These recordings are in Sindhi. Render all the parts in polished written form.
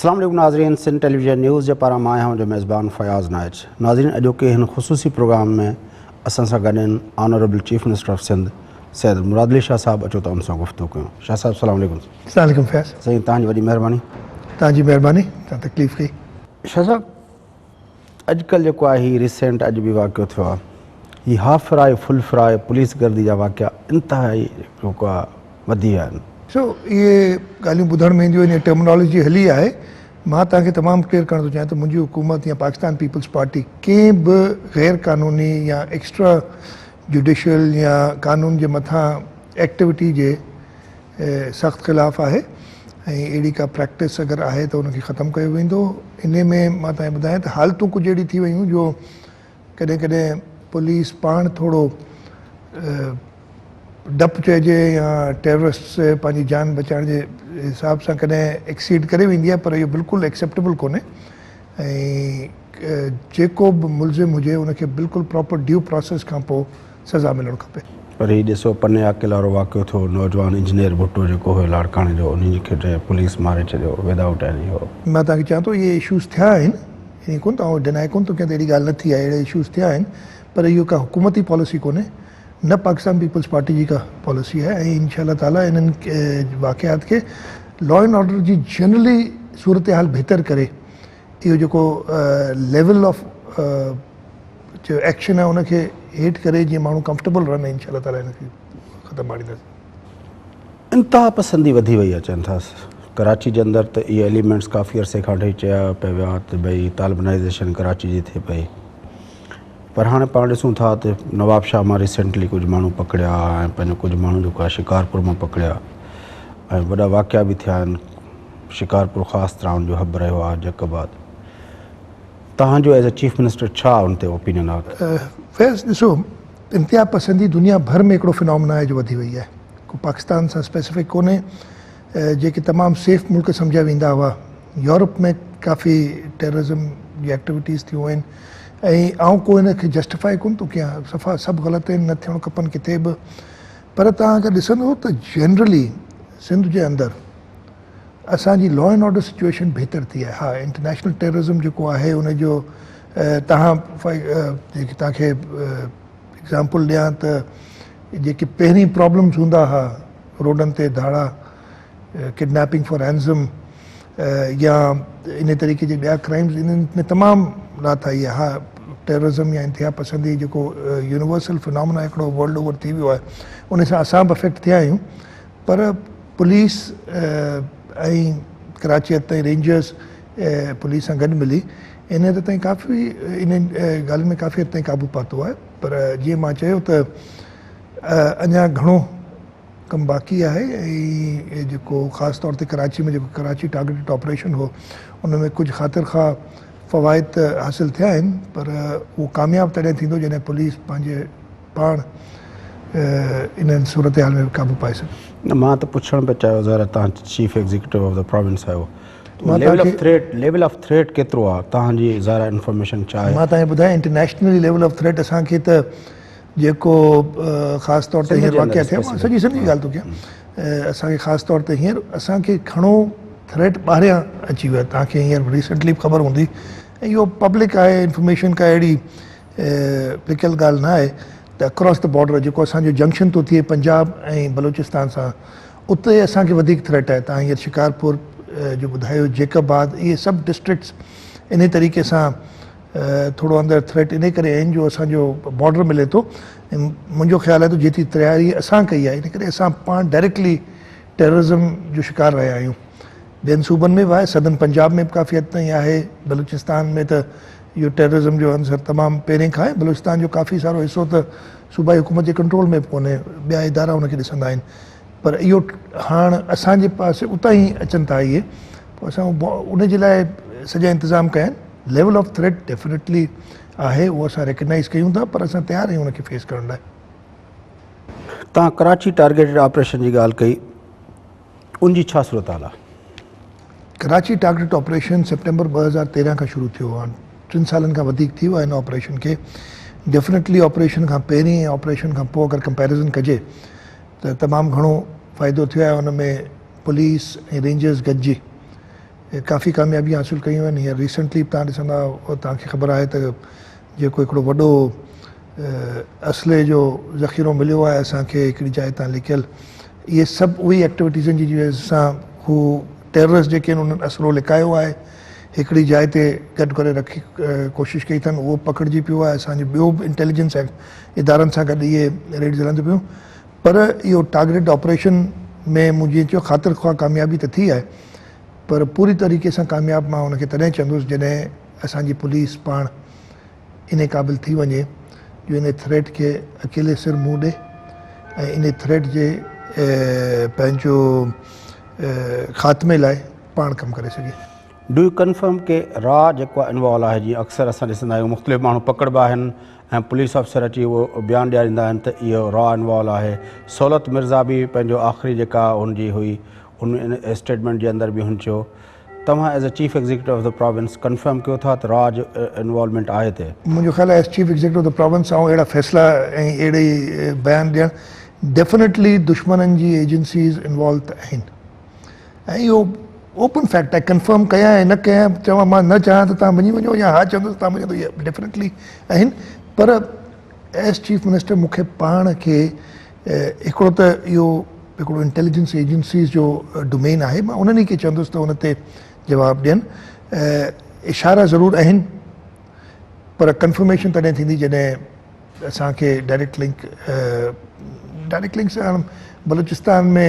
السلام عليڪم ناظرين سنڌ ٽيليويزن نيوز جي پاران مان آهيان جو ميزبان فياض نائچ. ناظرين اڄوڪي هن خصوصي پروگرام ۾ اسان سان گڏ آهن honourable chief minister of Sindh Syed Murad Ali Shah صاحب. اچو ته ان سان گفتگو ڪيون. شاهه صاحب السلام عليڪم. السلام عليڪم فياض سائين، توهان جي وڏي مهرباني. توهان جي مهرباني، توهان تڪليف ڪئي. شاهه صاحب، اڄڪلهه جيڪو آهي هي ريسينٽ اڄ به واقعو ٿيو آهي، هي half fry full fry police گردي جا واقعا انتهائي جيڪو آهي وڌي ويا آهن. سو اهي ڳالهيون ٻڌڻ ۾ اينديون آهن، اها ٽرمنالاجي هلي آهي. مان توهان کي تمام ڪليئر ڪرڻ ٿو چاهيان ته منهنجي حڪومت يا پاڪستان پيپلز پارٽي ڪنهن به غير قانوني يا ايڪسٽرا جوڊيشل يا قانون جي مٿان ايڪٽيوٽي جي سخت خلاف آهي ۽ اهڙي ڪا پريڪٽس اگر آهي ته ان کي ختم ڪيو ويندو. انهي ۾ مان توهان کي ٻڌايان ته حالتون ڪجهه اهڙي ٿي ويون جو ڪڏهن ڪڏهن پوليس پاڻ ٿورو ڊپ چئجي يا ٽيررسٽ پنهنجي جان بچائڻ جي حساب سان ڪڏهن ايڪسيڊ ڪري ويندي آهي، پر اهو بلڪل ايڪسيپٽيبل ڪونهي ۽ جيڪو به ملزم هجي ان کي بلڪل پراپر ڊيو پراسيس کان پوء سزا ملڻ کپي. پر هي ڏسو پني عاقل وارو واقعو ٿيو، نوجوان انجنيئر ڀٽو جيڪو هيو لاڙڪاڻي جو، انهي کي پوليس ماري ڇڏيو ودائوٽ ايني هو. مان توهان کي چوان ٿو اهي اشوز ٿيا آهن، ائين ڪونه ته آئون ڊنائي ڪونه ٿو ڪيان ته اهڙي ڳالهه نه ٿي آهي، اهڙا اشوز ٿيا آهن، پر اهو ڪا حڪومتي پاليسي ڪونهي، نه پاڪستان پيپلز پارٽي جي ڪا پاليسي آهي ۽ انشاء الله تعاليٰ انهن واقعات کي لا اينڊ آرڊر جي جنرلي صورتحال بهتر ڪري اهو جيڪو ليول آف جو ايڪشن آهي ان کي هيٺ ڪري جيئن ماڻهو ڪمفرٽيبل رهن، انشاء الله تعاليٰ ان کي ختم آڻينداسين. انتها پسندي وڌي وئي آهي چون ٿا ڪراچي جي اندر ته اهي ايليمينٽس ڪافي عرصي کان وٺي چيا پئي ويا ته ڀئي طالبنائيزيشن ڪراچي جي ٿئي پئي، پر هاڻي پاڻ ڏسون ٿا ته نواب شاهه مان ريسينٽلي ڪجهه ماڻهو پڪڙيا ۽ پنهنجو ڪجهه ماڻهو جيڪو آهي شڪارپور مان پڪڙيا ۽ وڏا واقعا به ٿيا آهن. شڪارپور خاص طرح ان جو حب رهيو آهي جيڪب آباد. توهان جو ايز اي چيف منسٽر ڇا ان تي اوپينين آهي؟ فيض ڏسو، انتها پسندي دنيا ڀر ۾ هڪڙو فنامنا آهي جو وڌي وئي آهي، ڪو پاڪستان سان اسپيسفڪ ڪونهي. جيڪي تمام سيف ملڪ سمجهيا ويندا هئا، يورپ ۾ ڪافي ٽيررزم جي ايڪٽيوٽيز ٿيون آهن ۽ آئون ڪو ان کي جسٽيفائي ڪونه ٿو ڪيان، صفا سڀ غلط آهن، نه ٿيڻ کپن ڪٿي به، پر توهان اگر ڏسندو ته جنرلي سنڌ جي اندر اسان جي لا اينڊ آرڊر سچوئيشن بهتر ٿي آهي. ها، انٽرنيشنل ٽيررزم جيڪو آهي ان جو توهان جيڪي توهان کي ايگزامپل ڏيان ته جيڪي پهرين پرابلمز هوندا هئا روڊن تي ڌاڙا، ڪڊنيپنگ فار رينزم يا ان طريقي جي ٻيا ڪرائمز، انهن ۾ تمام رات آئي آهي. ها، ٽيررزم يا انتها پسندي جيڪو يونيورسل فنامنا هڪڙو ورلڊ اوور ٿي ويو آهي ان سان اسان به افيڪٽ ٿيا آهيون، پر پوليس ۽ ڪراچي حد تائين رينجرز پوليس سان گڏ ملي ان حد تائين ڪافي انهن ڳالهين ۾ ڪافي حد تائين قابو پاتو آهي. پر جيئن مان چيو ته اڃا گهڻو ڪم باقي آهي ۽ جيڪو خاص طور تي ڪراچي ۾ جيڪو ڪراچي ٽارگيٽڊ آپريشن هو ان ۾ ڪجهه خاطر خواه فوائد ته حاصل ٿيا آهن، پر اهو ڪامياب تڏهن ٿيندو جڏهن پوليس پنهنجي پاڻ انهن صورتحال ۾ به قابو پائي سگهي. نه مان ته پڇڻ پئي چاهيو، ظاهر آهي توهان chief executive of the province آهيو، level of threat, level of threat ڪيترو آهي توهان جي ظاهر آهي انفارميشن ڇا آهي؟ مان توهان کي ٻڌايان انٽرنيشنلي ليول آف ٿريٽ اسان کي ته جيڪو خاص طور تي هينئر واقعا ٿيا، مان سڄي سنڌ جي ڳالهه ٿو ڪيان، اسان کي خاص طور تي هينئر اسان کي گهڻو ٿريٽ ٻاهريان اچي ويو آهي. توهان کي هينئر ريسنٽلي به خبر هوندي ۽ اهو پبلڪ آهي انفارميشن، ڪا اهڙي لڪيل ڳالهه نه آهي ته اڪراس the border جيڪو اسان جو جنڪشن ٿو ٿئي پنجاب ۽ بلوچستان سان، اتي اسان کي وڌيڪ ٿريٽ آهي. توهان هينئر شڪارپور جو ٻڌايو، جيڪب آباد، اهي سڀ ڊسٽرڪٽس انهي طريقي سان ٿورو اندر ٿريٽ انهي ڪري آهن جو اسان جو بارڊر ملي ٿو ۽ منهنجو خيال آهي ته جيتري تياري اسان ڪئي آهي ان ڪري اسان پاڻ ڊائريڪٽلي ٽيررزم جو شڪار رهيا آهيون. ٻين صوبن ۾ به آهي، سدن پنجاب ۾ به ڪافي حد تائين آهي، بلوچستان ۾ ته اهو ٽيررزم جو عنصر تمام پهرين کان آهي. بلوچستان جو ڪافي سارو حصو ته صوبائي حڪومت جي ڪنٽرول ۾ به ڪونهي، ٻيا ادارا ان کي ڏسندا آهن، پر اهو هاڻ اسان جي پاسي اتان ئي اچن ٿا اهي، پوء اسان ان جي لاء سڄا انتظام ڪيا آهن. ليول آف ٿريٽ ڊيفنيٽلي آهي، اهو اسان ريڪگنائيز ڪيون ٿا، پر اسان تيار آهيون ان کي فيس ڪرڻ لاء. توهان ڪراچي ٽارگيٽڊ آپريشن جي ڳالهه ڪئي، ان جي ڇا صورتحال آهي؟ ڪراچي ٽارگيٽڊ آپريشن سيپٽمبر 2013 کان شروع ٿيو هو، 3 سالن کان وڌيڪ ٿي ويو آهي ان آپريشن کي. ڊيفنيٽلي آپريشن کان پهرين ۽ آپريشن کان پوء اگر ڪمپيريزن ڪجي ته تمام گهڻو فائدو ٿيو آهي. ان ۾ پوليس ۽ رينجرز گڏجي ڪافي ڪاميابيون حاصل ڪيون آهن. هينئر ريسنٽلي به توهان ڏسندا توهان کي خبر آهي ته جيڪو هڪڙو وڏو اسلحي جو ذخيرو مليو آهي اسان کي هڪڙي جاء تان لڪيل، اهي سڀ اهي ايڪٽيوٽيز آهن جن جي وجه سان هو ٽيررسٽ جيڪي آهن انهن اسلحو لڪايو آهي، هڪڙي جاء تي گڏ ڪري رکي ڪوشش ڪئي اٿن، اهو پڪڙجي پيو آهي. اسان جو ٻيو به انٽيليجنس ادارن سان گڏ اهي ريڊز هلن پيون، پر اهو ٽارگيٽ آپريشن ۾ مون جيئن چيو خاطر خواهه ڪاميابي ته ٿي آهي، پر پوري طريقي سان ڪامياب مان ان کي تڏهن چوندس جڏهن اسان جي پوليس پاڻ انهي قابل ٿي وڃي جو انهي ٿريٽ کي اڪيلي سر منهن ڏي ۽ انهي ٿريٽ جي پنهنجو خاتمي لاء پاڻ ڪم ڪري سگهي. Do you confirm ڪي را جيڪو آهي انوالو آهي جيئن اڪثر اسان ڏسندا آهيون مختلف ماڻهو پڪڙبا آهن ۽ پوليس آفيسر اچي اهو بيان ڏياريندا آهن ته اهو را انوالو آهي سولت مرزا به پنهنجو آخري جيڪا هن جي هئي ان اسٽيٽمينٽ جي اندر به هن چيو توهان as a chief executive of the province confirm ڪيو ٿا ته را جو انوالومينٽ آهي ته. منهنجو خيال آهي as chief executive of the province آئون اهڙا فيصلا ۽ اهڙي بيان ڏيڻ ڊيفنيٽلي دشمنن جي ايجنسيز انوالو ته آهن ۽ اهو اوپن فيڪٽ آهي ڪنفرم ڪيان يا نه ڪيان چوان مان نه چاهيان ته توهان مڃي وڃو يا ها چوندس توهان مڃو ته اهي ڊيفنيٽلي آهن پر ايز چيف منسٽر مون کي پاڻ کي هڪڙو ته اهو هڪڙو انٽيليجنس ايجنسيز جو ڊومين آهي مان انهن ئي کي چوندس ته ان تي جواب ڏين. اشارا ضرور آهن پر ڪنفرميشن تڏهن ٿيندي جڏهن اسان کي ڊائريڪٽ لنڪ ڊائريڪٽ لنڪ سان بلوچستان ۾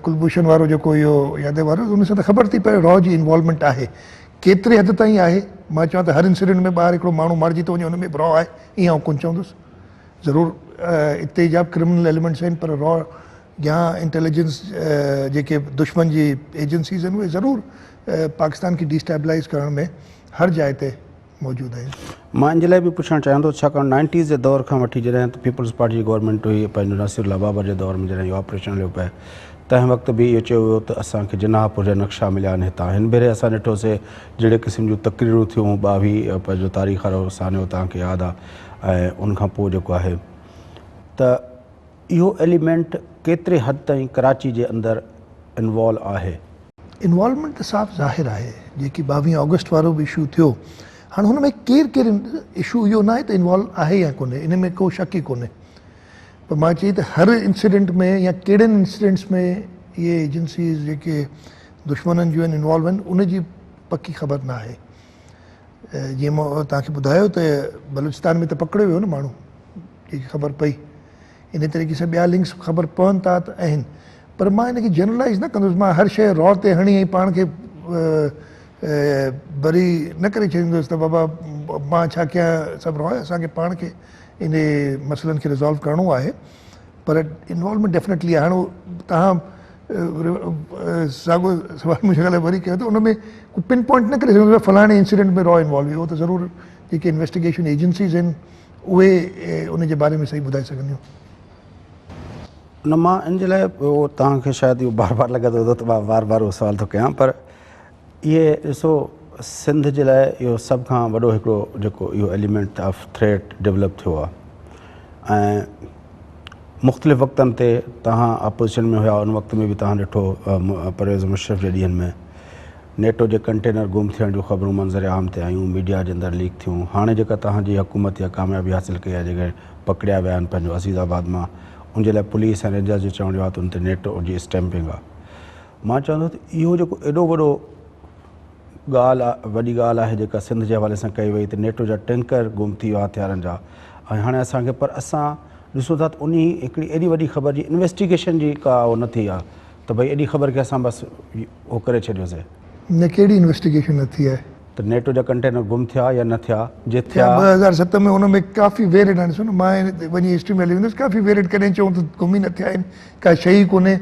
ڪلڀوشن وارو جيڪو اهو ياديو وارو ان سان ته خبر ٿي پئي را جي انوالومينٽ آهي ڪيتري حد تائين آهي مان چوان ته هر انسيڊنٽ ۾ ٻاهر هڪڙو ماڻهو مارجي ٿو وڃي ان ۾ به را آهي ائين آئون ڪونه چوندس. ضرور اتي جا به ڪرمنل ايليمينٽس آهن پر را يا انٽيليجنس جيڪي دشمن جي ايجنسيز آهن اهي ضرور پاڪستان کي ڊيسٽيبلائز ڪرڻ ۾ هر جاء تي موجود آهن. مان ان جي لاء به پڇڻ چاهيان ٿو ڇاڪاڻ نائنٽيز جي دور کان وٺي جڏهن ته پيپلز پارٽي جي گورنمينٽ هئي پنهنجو نصير الله بابر جي دور ۾ جڏهن اهو آپريشن هليو پئي تنهن وقت به اهو چيو ويو ته اسان کي جناح پور جا نقشا مليا آهن هتان هن ڀيري اسان ڏٺوسي جهڙي قسم جون تقريرون ٿيون ٻاويهه پنهنجو تاريخ وارو سانحو توهان کي ياد آهي ۽ ان کان پوء جيڪو آهي ته اهو ايليمينٽ ڪيتري حد تائين ڪراچي جي اندر انوالو آهي؟ انوالومينٽ ته صاف ظاهر آهي، جيڪي ٻاويهه آگسٽ وارو به اشو ٿيو، هاڻ هن ۾ ڪير ڪير اشو اهو ناهي ته انوالو آهي يا ڪونهي، ان ۾ ڪو شڪ ئي ڪونهي، پر مان چئي ته هر انسيڊنٽ ۾ يا ڪهڙن انسيڊنٽس ۾ اهي ايجنسيز جيڪي دشمنن جون آهن انوالو آهن ان جي پڪي خبر ناهي. جيئن مون توهان کي ٻڌايو ته بلوچستان ۾ ته پڪڙيو ويو نه ماڻهو جيڪي خبر پئي ان طريقي سان ٻيا لنڪس خبر پون ٿا ته آهن پر مان ان کي جنرلائز نه ڪندس مان هر شيء را تي هڻي ۽ پاڻ کي بري نه ڪري ڇڏيندس ته بابا مان ڇا ڪيان سڀ را اسان کي پاڻ کي ان مسئلن کي ريزالو ڪرڻو آهي پر انوالومينٽ ڊيفنيٽلي آهي هاڻ تهان ساڳو سوال منهنجي خيال وري ڪيو ته ان ۾ ڪو پن پوائنٽ نه ڪري سگهندو ته فلاڻي انسيڊنٽ ۾ را انوالو هئي اهو ته ضرور جيڪي انويسٽيگيشن ايجنسيز آهن اهي ان جي باري ۾ صحيح ٻڌائي سگهنديون. نه مان ان جي لاء اهو توهان کي شايد اهو بار بار لڳندو هوندو ته مان بار بار اهو سوال ٿو ڪيان پر اهي ڏسو سنڌ جي لاء اهو سڀ کان وڏو هڪڙو جيڪو اهو ايليمينٽ آف ٿريٽ ڊولپ ٿيو آهي ۽ مختلف وقتن تي توهان اپوزيشن ۾ هيا ان وقت ۾ به توهان ڏٺو پرويز مشرف جي ڏينهن ۾ نيٽو جي ڪنٽينر گم ٿيڻ جون خبرون منظر عام تي آيون ميڊيا جي اندر ليڪ ٿيون هاڻي جيڪا توهان جي حڪومت اها ڪاميابي حاصل ڪئي آهي جيڪي پڪڙيا ويا آهن پنهنجو عزيز آباد مان ان جي لاء پوليس ۽ رينجرز جو چوڻ اهو آهي ته ان تي نيٽو جي اسٽيمپنگ آهي مان چوان ٿو ته اهو جيڪو ايڏو وڏو ڳالهه وڏي ڳالهه آهي جيڪا سنڌ جي حوالي سان ڪئي وئي ته نيٽو جا ٽينڪر گم ٿي ويا هٿيارن جا ۽ هاڻي اسان کي پر اسان ڏسون ٿا ته انهي هڪڙي ايڏي وڏي خبر جي انويسٽيگيشن جي ڪا اهو نه ٿي آهي ته ڀئي ايڏي خبر کي اسان بس اهو ڪري ڇڏيوسي. نه ڪهڙي انويسٽيگيشن نه ٿي آهي. ته نيٽو جا ڪنٽينر گم ٿيا يا نه ٿيا جي ٿيا. 2007 ۾ ان ۾ ڪافي ويريڊ هاڻي ڏسو نه مان وڃي هسٽري ۾ هلي ويندس ڪافي ويريڊ ڪڏهن چئون ته گم ئي نه ٿيا آهن ڪا شيء ئي ڪونهي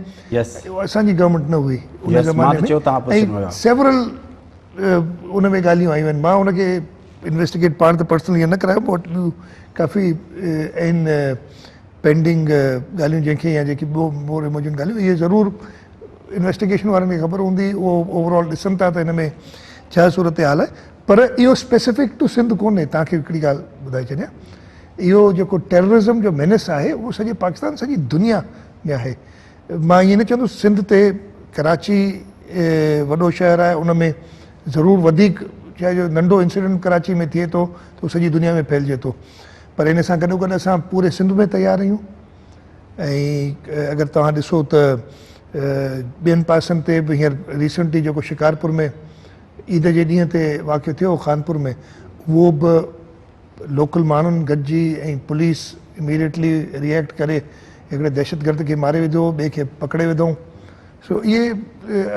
اسان جي گورنمينٽ نه هئي ان زماني ۾ ۽ سيورل ان ۾ ڳالهيون آيون آهن مان ان کي انويسٽيگيٽ پاڻ ته پرسنلي نه ڪرايو مون وٽ ٻيون ڪافي آهن پينڊنگ ڳالهيون جنهن کي يا جيڪي ٻيو مور موجود ڳالهيون اهي ضرور انويسٽيگيشن وارن کي خبر هوندي اهو اوور آل ڏسن ٿا ته هن ۾ ڇا صورتحال آهي پر اهو اسپيسفڪ ٽو سنڌ ڪونهي توهان کي هڪڙي ڳالهه ٻڌائي ڇڏيان اهو جيڪو ٽيررزم جو مينس آهي اهو سڄي پاڪستان سڄي دنيا ۾ آهي مان ائين نه چوندس سنڌ تي ڪراچي وڏو شهر آهي ان ۾ ضرور وڌيڪ چاهي جو ننڍو انسيڊنٽ ڪراچي ۾ ٿئي ٿو ته سڄي دنيا ۾ ڦهلجي ٿو پر ان سان گڏو گڏ اسان پوري سنڌ ۾ تيار آهيون ۽ اگر توهان ڏسو ته ٻين پاسن تي به هينئر ريسنٽلي جيڪو شڪارپور ۾ عيد جي ڏينهن تي واقعو ٿيو خانپور ۾ اهو به لوڪل ماڻهن گڏجي ۽ پوليس اميڊيٽلي ريئيڪٽ ڪري هڪڙي دهشتگرد کي ماري وڌو ٻئي کي پڪڙي وڌو سو اهي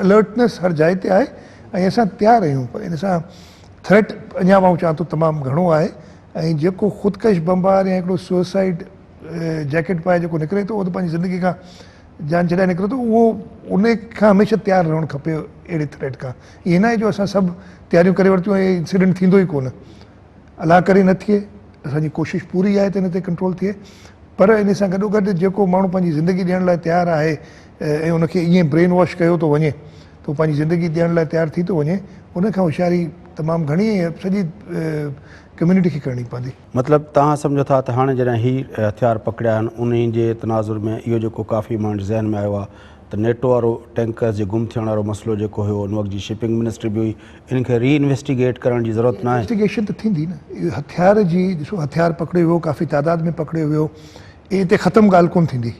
الرٽنس هر جاء تي آهي ۽ اسان تيار آهيون پر ان سان ٿريٽ اڃا به آئون چوان ٿو تمام گهڻو آهي ۽ جيڪو خودڪش بمبار يا هڪڙو سوئسائيڊ جيڪيٽ پائي جيڪو نڪري ٿو اهو ته پنهنجي زندگي کان جان ڇڏائي نڪري ٿو اهو ان کان هميشه تيار رهڻ کپي اهڙي ٿريٽ کان ائين نه آهي جو اسان سڀ تياريون ڪري ورتيون ۽ انسيڊنٽ ٿيندو ئي ڪونه الله ڪري نه ٿئي اسان جي ڪوشش پوري آهي ته ان تي ڪنٽرول ٿئي پر ان سان گڏو گڏ جيڪو ماڻهو پنهنجي زندگي ڏيڻ لاء تيار آهي ۽ ان کي ائين برين واش ڪيو ٿو وڃي ته هو پنهنجي زندگي ڏيڻ لاء تيار ٿي ٿو وڃي ان کان هوشياري تمام گهڻي ۽ سڄي ڪميونٽي کي ڪرڻي پوندي. مطلب توهان سمجهو ٿا ته هاڻي جڏهن هي هٿيار پڪڙيا آهن انهي جي تناظر ۾ اهو جيڪو ڪافي ماڻهن جي ذهن ۾ آيو آهي ته نيٽو وارو ٽينڪرز جي گم ٿيڻ وارو مسئلو جيڪو هيو ان وقت جي شپنگ منسٽري به هئي ان کي ري انويسٽيگيٽ ڪرڻ جي ضرورت ناهي. انويسٽيگيشن ته ٿيندي نه اهو هٿيار جي ڏسو هٿيار پڪڙيو ويو ڪافي تعداد ۾ پڪڙيو ويو اتي ختم ڳالهه ڪونه ٿيندي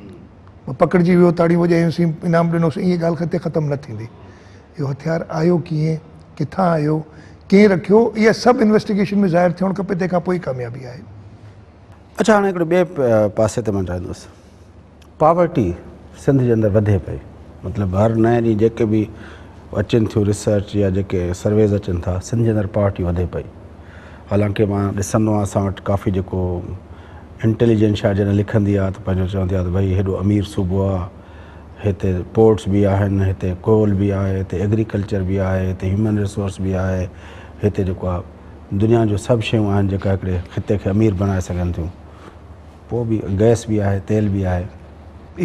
پڪڙجي ويو تاڙيون وڄايونسين انعام ڏنوسين ائين ڳالهه اتي ختم نه ٿيندي اهو هٿيار آيو ڪيئن ڪٿان آيو ڪنهن رکيو اها سڀ انويسٽيگيشن ۾ ظاهر ٿيڻ کپي تنهن کان پوء ئي ڪاميابي آهي. اڇا هاڻي هڪڙي ٻئي پاسي تي مان چاهيندس پاورٽي سنڌ جي اندر وڌي پئي مطلب هر نئين ڏينهن جيڪي به اچن ٿيون ريسرچ يا جيڪي سرويز اچن ٿا سنڌ جي اندر پاورٽي وڌي پئي حالانڪه مان ڏسندو آهيان اسان وٽ ڪافي جيڪو انٽيليجنشا جڏهن لکندي آهي ته پنهنجو چوندي آهي ته ڀئي هيڏو امير صوبو آهي هتي پورٽس به آهن هتي ڪول به آهي هتي ايگريڪلچر به آهي هتي هيومن ريسورس به آهي هتي جيڪو آهي دنيا جو سڀ شيون آهن جيڪا هڪڙي خطي کي امير بڻائي سگهن ٿيون پوء به گئس به آهي تيل به آهي.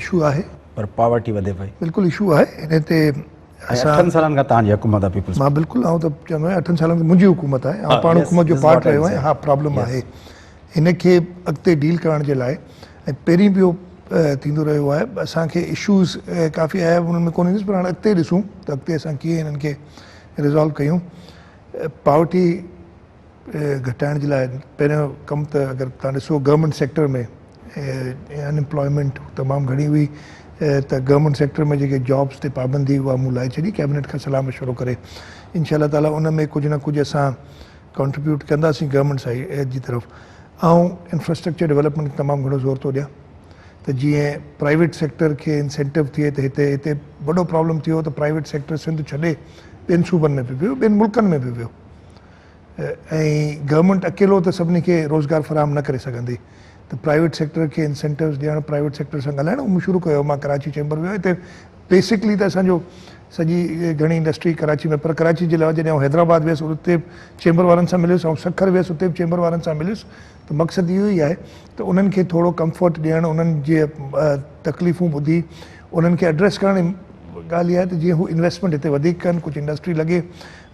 اشو آهي. پر پاورٽي وڌي پئي. بلڪل اشو آهي ان تي اسان. اٺن سالن کان توهان جي حڪومت آهي پيپلز. مان بلڪل آئون ته چوندو آهيان اٺن سالن کان منهنجي حڪومت آهي آئون پاڻ حڪومت جو پارٽ رهيو آهيان ها پرابلم آهي هن کي اڳتي ڊيل ڪرڻ جي لاء ۽ پهرين به اهو ٿيندو رهيو آهي اسان کي اشوز ڪافي آيا انهن ۾ ڪونه ايندس پر هاڻي اڳتي ڏسون ته اڳتي اسان ڪيئن هنن کي ريزالو ڪيون پاورٽي گهٽائڻ جي لاء پهريون ڪم ته اگر تان ڏسو گورنمينٽ سيڪٽر ۾ ان امپلائمينٽ تمام گهڻي هئي ته گورنمينٽ سيڪٽر ۾ جيڪي جابس تي پابندي اها مون لاهي ڇڏي ڪيبنيٽ کان صلاح مشورو ڪري انشاء الله تعالي ان ۾ ڪجهه نه ڪجهه اسان ڪنٽريبيوٽ ڪنداسين گورنمينٽ سائيڊ جي طرف آئون انفراسٽرڪچر ڊولپمينٽ تي تمام گهڻو زور ٿو ڏيان ته جيئن پرائيويٽ سيڪٽر کي انسينٽو ٿئي ته هتي هتي وڏو پرابلم ٿيو ته پرائيويٽ سيڪٽر سنڌ ڇڏي ٻين صوبن ۾ به ويو ٻين ملڪن ۾ به ويو ۽ گورنمينٽ اڪيلو ته سڀني کي روزگار فراهم نه ڪري سگهندي ته پرائيويٽ سيڪٽر کي انسينٽوز ڏيڻ پرائيويٽ سيڪٽر سان ڳالهائڻ اهو مون شروع ڪيو مان ڪراچي چيمبر ويو هتي بيسڪلي ته اسان جو سڄي گهڻي انڊسٽري ڪراچي ۾ پر ڪراچي جي علاوه جڏهن آئون حيدرآباد ويس اتي به چيمبر وارن سان مليس آئون سکر ويس اتي به چيمبر وارن سان مليس ته مقصد اهو ئي آهي ته انهن کي ٿورو ڪمفرٽ ڏيڻ انهن جي تڪليفون ٻڌي انهن کي ايڊريس ڪرڻ ڳالهه اها آهي ته جيئن هو انويسٽمينٽ هتي وڌيڪ ڪن ڪجهه انڊسٽري لڳي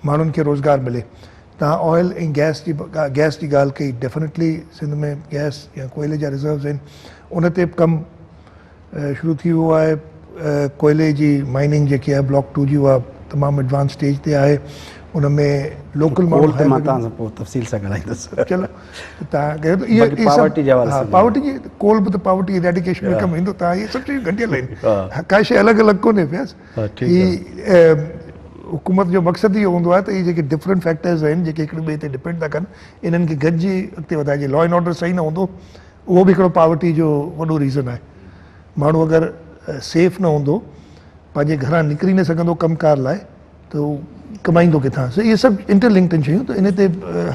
ماڻهن کي روزگار ملي توهان آئل ۽ گئس جي گئس جي ڳالهه ڪئي ڊيفنيٽلي سنڌ ۾ گئس يا ڪوئلي جا ريزروز آهن ان تي به ڪم شروع ٿي ويو آهي ڪوئلي جي مائننگ جيڪي آهي بلاڪ ٽو جي اها تمام ايڊوانس اسٽيج تي آهي ان ۾ لوڪل ماڻهو ڪول تي مان توهان سان پوء تفصيل سان ڳالهائيندس چلو توهان ڪيو ته اهي پاورٽي جي حوالي سان پاورٽي جي ڪول به ته پاورٽي ايريڊيڪيشن ۾ ڪم ايندو توهان اهي سڀ شيون ڳنڍيل آهن ڪا شيء الڳ الڳ ڪونهي فيض هي حڪومت جو مقصد اهو هوندو آهي ته اهي جيڪي ڊفرنٽ فيڪٽرز آهن جيڪي هڪ ٻئي تي ڊپينڊ ٿا ڪن انهن کي گڏجي اڳتي وڌائجي لا اينڊ آرڊر صحيح نه هوندو اهو به هڪڙو پاورٽي جو وڏو ريزن آهي. ماڻهو اگر سيف نه هوندو، پنهنجي گهران نڪري نه سگهندو ڪم ڪار لاء ته هو ڪمائيندو ڪٿان؟ سو اهي سڀ انٽر لنڪڊ آهن شيون ته ان تي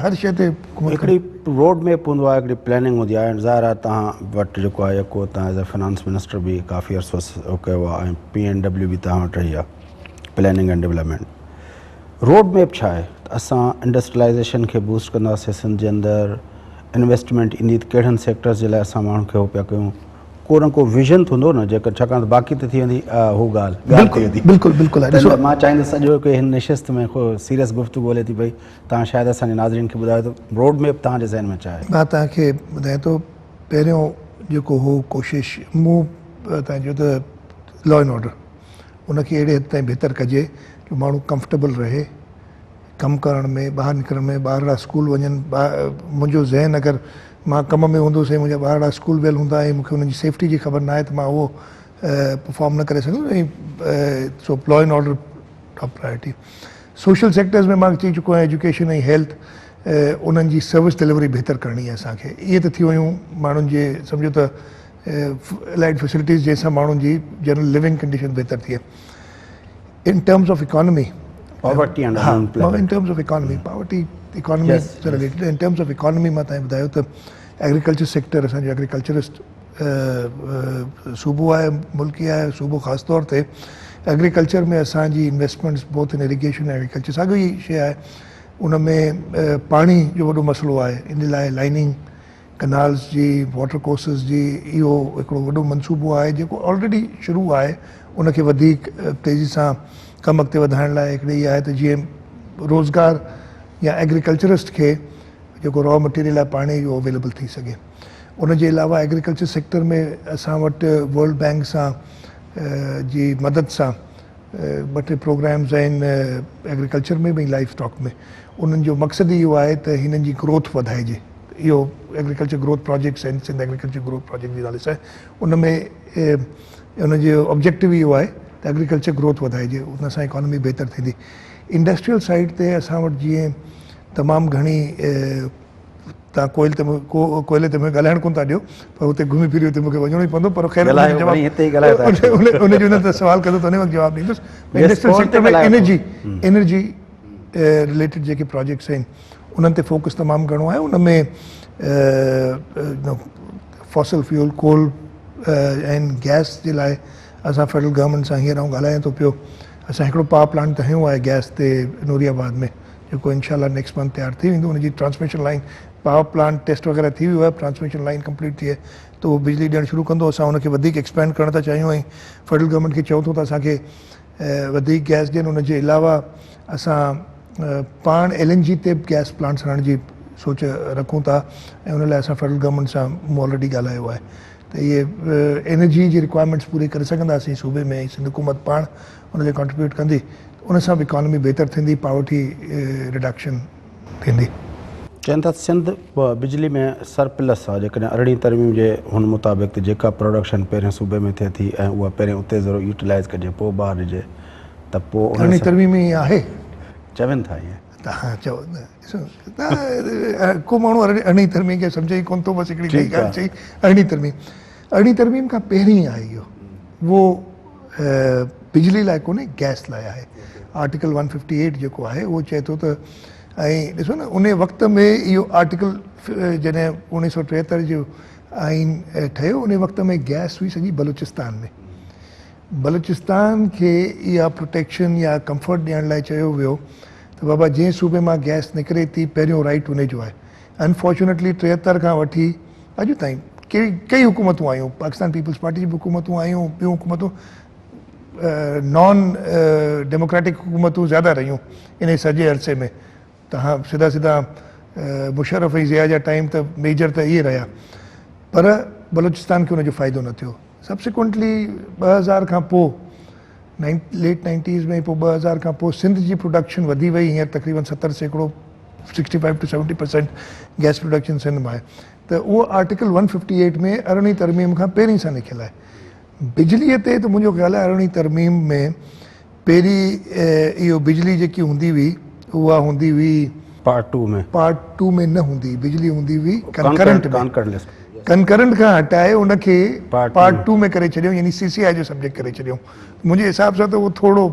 هر شيء تي حڪومت هڪڙي روڊ ميپ هوندو آهي، هڪڙي پلاننگ هوندي آهي ۽ ظاهر آهي توهان وٽ جيڪو آهي يڪو توهان ايز اي فنانس منسٽر به ڪافي عرصو ڪيو آهي ۽ پي اينڊ ڊبليو به توهان وٽ رهي آهي planning and development. Road map ڇا آهي ته اسان انڊسٽريلائيزيشن کي بوسٽ ڪنداسين سنڌ جي اندر انويسٽمينٽ ايندي ته ڪهڙن سيڪٽرز جي لاء اسان ماڻهن کي هو پيا ڪيون ڪو نه ڪو ويزن ته هوندو نه جيڪر ڇاڪاڻ ته باقي ته ٿي ويندي هو ڳالهه ڳالهه ٿي ويندي بلڪل بلڪل ڏسو مان چاهيندس اڄ ڪي هن نشست ۾ ڪو سيريس گفتگو هلي ٿي پئي توهان شايد اسان جي ناظرين کي ٻڌايو ته روڊ ميپ توهان جي ذهن ۾ ڇا آهي. مان توهان کي ٻڌايان ٿو پهريون جيڪو هو ڪوشش مون توهان چيو ته لا اينڊ آرڊر ان کي اهڙي حد تائين بهتر ڪجي جو ماڻهو ڪمفرٽيبل رهي ڪم ڪرڻ ۾ ٻاهر نڪرڻ ۾ ٻارڙا اسڪول وڃن منهنجو ذهن اگر مان ڪم ۾ هوندس ۽ منهنجا ٻارڙا اسڪول ويل هوندا ۽ مونکي انهن جي سيفٽي جي خبر ناهي ته مان اهو پرفارم نه ڪري سگهندس ۽ so law and order top priority. Social sectors ۾ مان چئي چڪو آهيان ايجوڪيشن ۽ هيلٿ انهن جي سروس ڊليوري بهتر ڪرڻي آهي اسان کي اهي ته ٿي ويون ماڻهن جي سمجهو ته الائڊ فيسلٽيز جنهن سان ماڻهن جي جنرل لوينگ ڪنڊيشن بهتر ٿئي in terms of economy poverty and unemployment in terms of economy poverty economy سان related in terms of economy مان تهان ٻڌايو ته ايگريڪلچر سيڪٽر اسان جو ايگريڪلچرسٽ صوبو آهي ملڪ ئي آهي صوبو خاص طور تي ايگريڪلچر ۾ اسان جي انويسٽمينٽس بوٿ ان اريگيشن ۽ ايگريڪلچر ساڳيو ئي شيء آهي ان ۾ پاڻي جو وڏو مسئلو آهي ان لاء لائننگ ڪنالز جي واٽر ڪورسز جي اهو هڪڙو وڏو منصوبو آهي جيڪو آلريڊي شروع آهي ان کي وڌيڪ تيزي سان ڪم اڳتي وڌائڻ لاء هڪڙي اها آهي ته جيئن روزگار يا ايگريڪلچرسٽ کي جيڪو را مٽيريل آهي پاڻي اهو اويليبل ٿي سگهي ان جي علاوه ايگريڪلچر سيڪٽر ۾ اسان وٽ ورلڊ بينڪ سان جي مدد سان ٻه ٽي پروگرامز آهن ايگريڪلچر ۾ به ۽ لائيو اسٽاڪ ۾ انهن جو مقصد اهو آهي ته هنن جي گروٿ وڌائجي اهو ايگريڪلچر گروٿ پراجيڪٽس آهن سنڌ ايگريڪلچر گروٿ پراجيڪٽ جي نالي سان ان ۾ ان جو آبجيڪٽو اهو آهي ته ايگريڪلچر گروٿ وڌائجي ان سان اڪانومي بهتر ٿيندي انڊسٽريل سائيڊ تي اسان وٽ جيئن تمام گهڻي تان ڪوئل تي ڪوئلي تي مونکي ڳالهائڻ ڪونه ٿا ڏيو پر اتي گهمي ڦري اتي مونکي وڃڻو ئي پوندو پر خير ان جو جواب ان جو نه سوال ڪندو ته ان وقت جواب ڏيندس industrial sector ۾ energy energy related جيڪي پراجيڪٽس آهن انهن تي فوڪس تمام گهڻو آهي ان ۾ فوسل فيول ڪول ۽ گئس جي لاء اسان فيڊرل گورنمينٽ سان هينئر آئون ڳالهايان ٿو پيو اسان هڪڙو پاور پلانٽ ته هنيو آهي گئس تي نوري آباد ۾ جيڪو انشاء الله نيڪسٽ منٿ تيار ٿي ويندو ان جي transmission line power plant test وغيره ٿي ويو آهي ٽرانسميشن لائين ڪمپليٽ ٿئي ته اهو بجلي ڏيڻ شروع ڪندو اسان ان کي وڌيڪ ايڪسپينڊ ڪرڻ ٿا چاهيون ۽ فيڊرل گورنمينٽ کي چئون ٿو ته اسان کي وڌيڪ گئس ڏين ان جي علاوه اسان پاڻ ايل اين جي تي به گئس پلانٽس هڻڻ جي سوچ رکون ٿا ۽ ان لاء اسان فيڊرل گورنمينٽ سان مون آلريڊي ڳالهايو آهي ته اهي انرجي جي رڪوائرمينٽس پوري ڪري سگهنداسين صوبي ۾ ۽ سنڌ حڪومت پاڻ ان تي ڪنٽريبيوٽ ڪندي ان سان به اڪانومي بهتر ٿيندي پاورٽي رڊڪشن ٿيندي. چون ٿا سنڌ بجلي ۾ سرپلس آ جيڪڏهن ارڙهين ترميم جي هن مطابق ته جيڪا پروڊڪشن پهرين صوبي ۾ ٿئي ٿي ۽ اها پهرين اتي ذرو يوٽيلائيز ڪجي پوء ٻاهر ڏجي ته پوء ان ارڙهين ترميم ۾ ائين آهي؟ چون ٿا ائين. تهان چئو نه ڏسو تهان ڪو ماڻهو ارڙهين ترميم کي سمجهي ئي ڪونه ٿو بس هڪڙي نئين ڳالهه چئي ارڙهين ترميم ارڙهين ترميم کان پهرين آهي اهو اهو بجلي لاء ڪونهي گئس لاء آهي آرٽيڪل 158 جيڪو آهي اهو چئي ٿو ته ۽ ڏسو نه ان وقت ۾ اهو آرٽيڪل جڏهن 1973 جو آئين ٺهيو ان وقت ۾ گئس هئي سڄي بلوچستان ۾ بلوچستان کي اها پروٽيڪشن يا ڪمفرٽ ڏيڻ لاء چيو ويو ته بابا جنهن صوبي مان گئس نڪري ٿي پهريون رائيٽ ان جو آهي انفارچونيٽلي 73 کان وٺي اڄ تائين ڪئي حڪومتون آيون، پاڪستان پيپلز پارٽي جون به حڪومتون آيون، ٻيون حڪومتون نان ڊيموڪريٽڪ حڪومتون زياده رهيون انهي سڄي عرصي ۾ تهان سڌا سڌا مشرف ۽ ضياء جا ٽائيم ته ميجر ته اهي رهيا پر بلوچستان کي ان جو فائدو نه ٿيو سبسيڪوئنٽلي 2000 کان پوء ليٽ نائنٽيز ۾ پوء 2000 کان پوء سنڌ جي پروڊڪشن وڌي وئي هينئر تقريبن 70% 65 ٽو 70% گئس پروڊڪشن سنڌ مان آهي ته اهو آرٽيڪل 158 ۾ ارڙهين ترميم کان پهرين سان لکيل آهي. بجليء تي ته منهنجو خيال آهي ارڙهين ترميم ۾ پهرين اهو بجلي جيڪي هوندي هئي اها هوندي هئي. Part two ۾. پارٽ ٽو ۾ نه هوندي هئي، بجلي هوندي هئي ڪنڪرنٽ ۾. ڪنڪرنٽ کان هٽائي ان کي پارٽ ٽو ۾ ڪري ڇڏيائون يعني سي سي آء جو سبجيڪٽ ڪري ڇڏيائون. منهنجي حساب سان ته اهو ٿورو.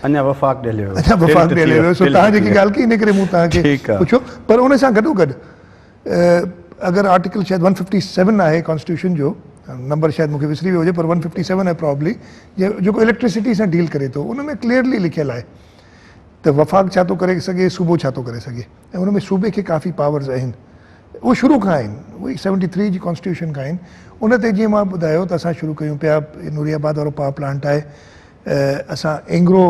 اڃا وفاق ڏي هليو ويو. اڃا وفاق ڏي هليو ويو. سو توهان جيڪي ڳالهه ڪئي ان ڪري مون توهان کي پڇيو پر ان سان گڏوگڏ اگر آرٽيڪل شايد 157 آهي ڪانسٽيٽيوشن جو نمبر شايد مونکي وسري ويو هجي پر 157 آهي پرابلي جيڪو اليڪٽرسٽي سان ڊيل ڪري ٿو ان ۾ ڪليئرلي لکيل آهي ته وفاق ڇا ٿو ڪري سگهي صوبو ڇا ٿو ڪري سگهي ۽ ان ۾ صوبي کي ڪافي پاورز آهن اهي شروع کان آهن اهي 73 جي ڪانسٽيٽيوشن کان آهن ان تي جيئن مان ٻڌايو ته اسان شروع ڪيون پيا نوري آباد وارو پاور پلانٽ آهي اسان اينگرو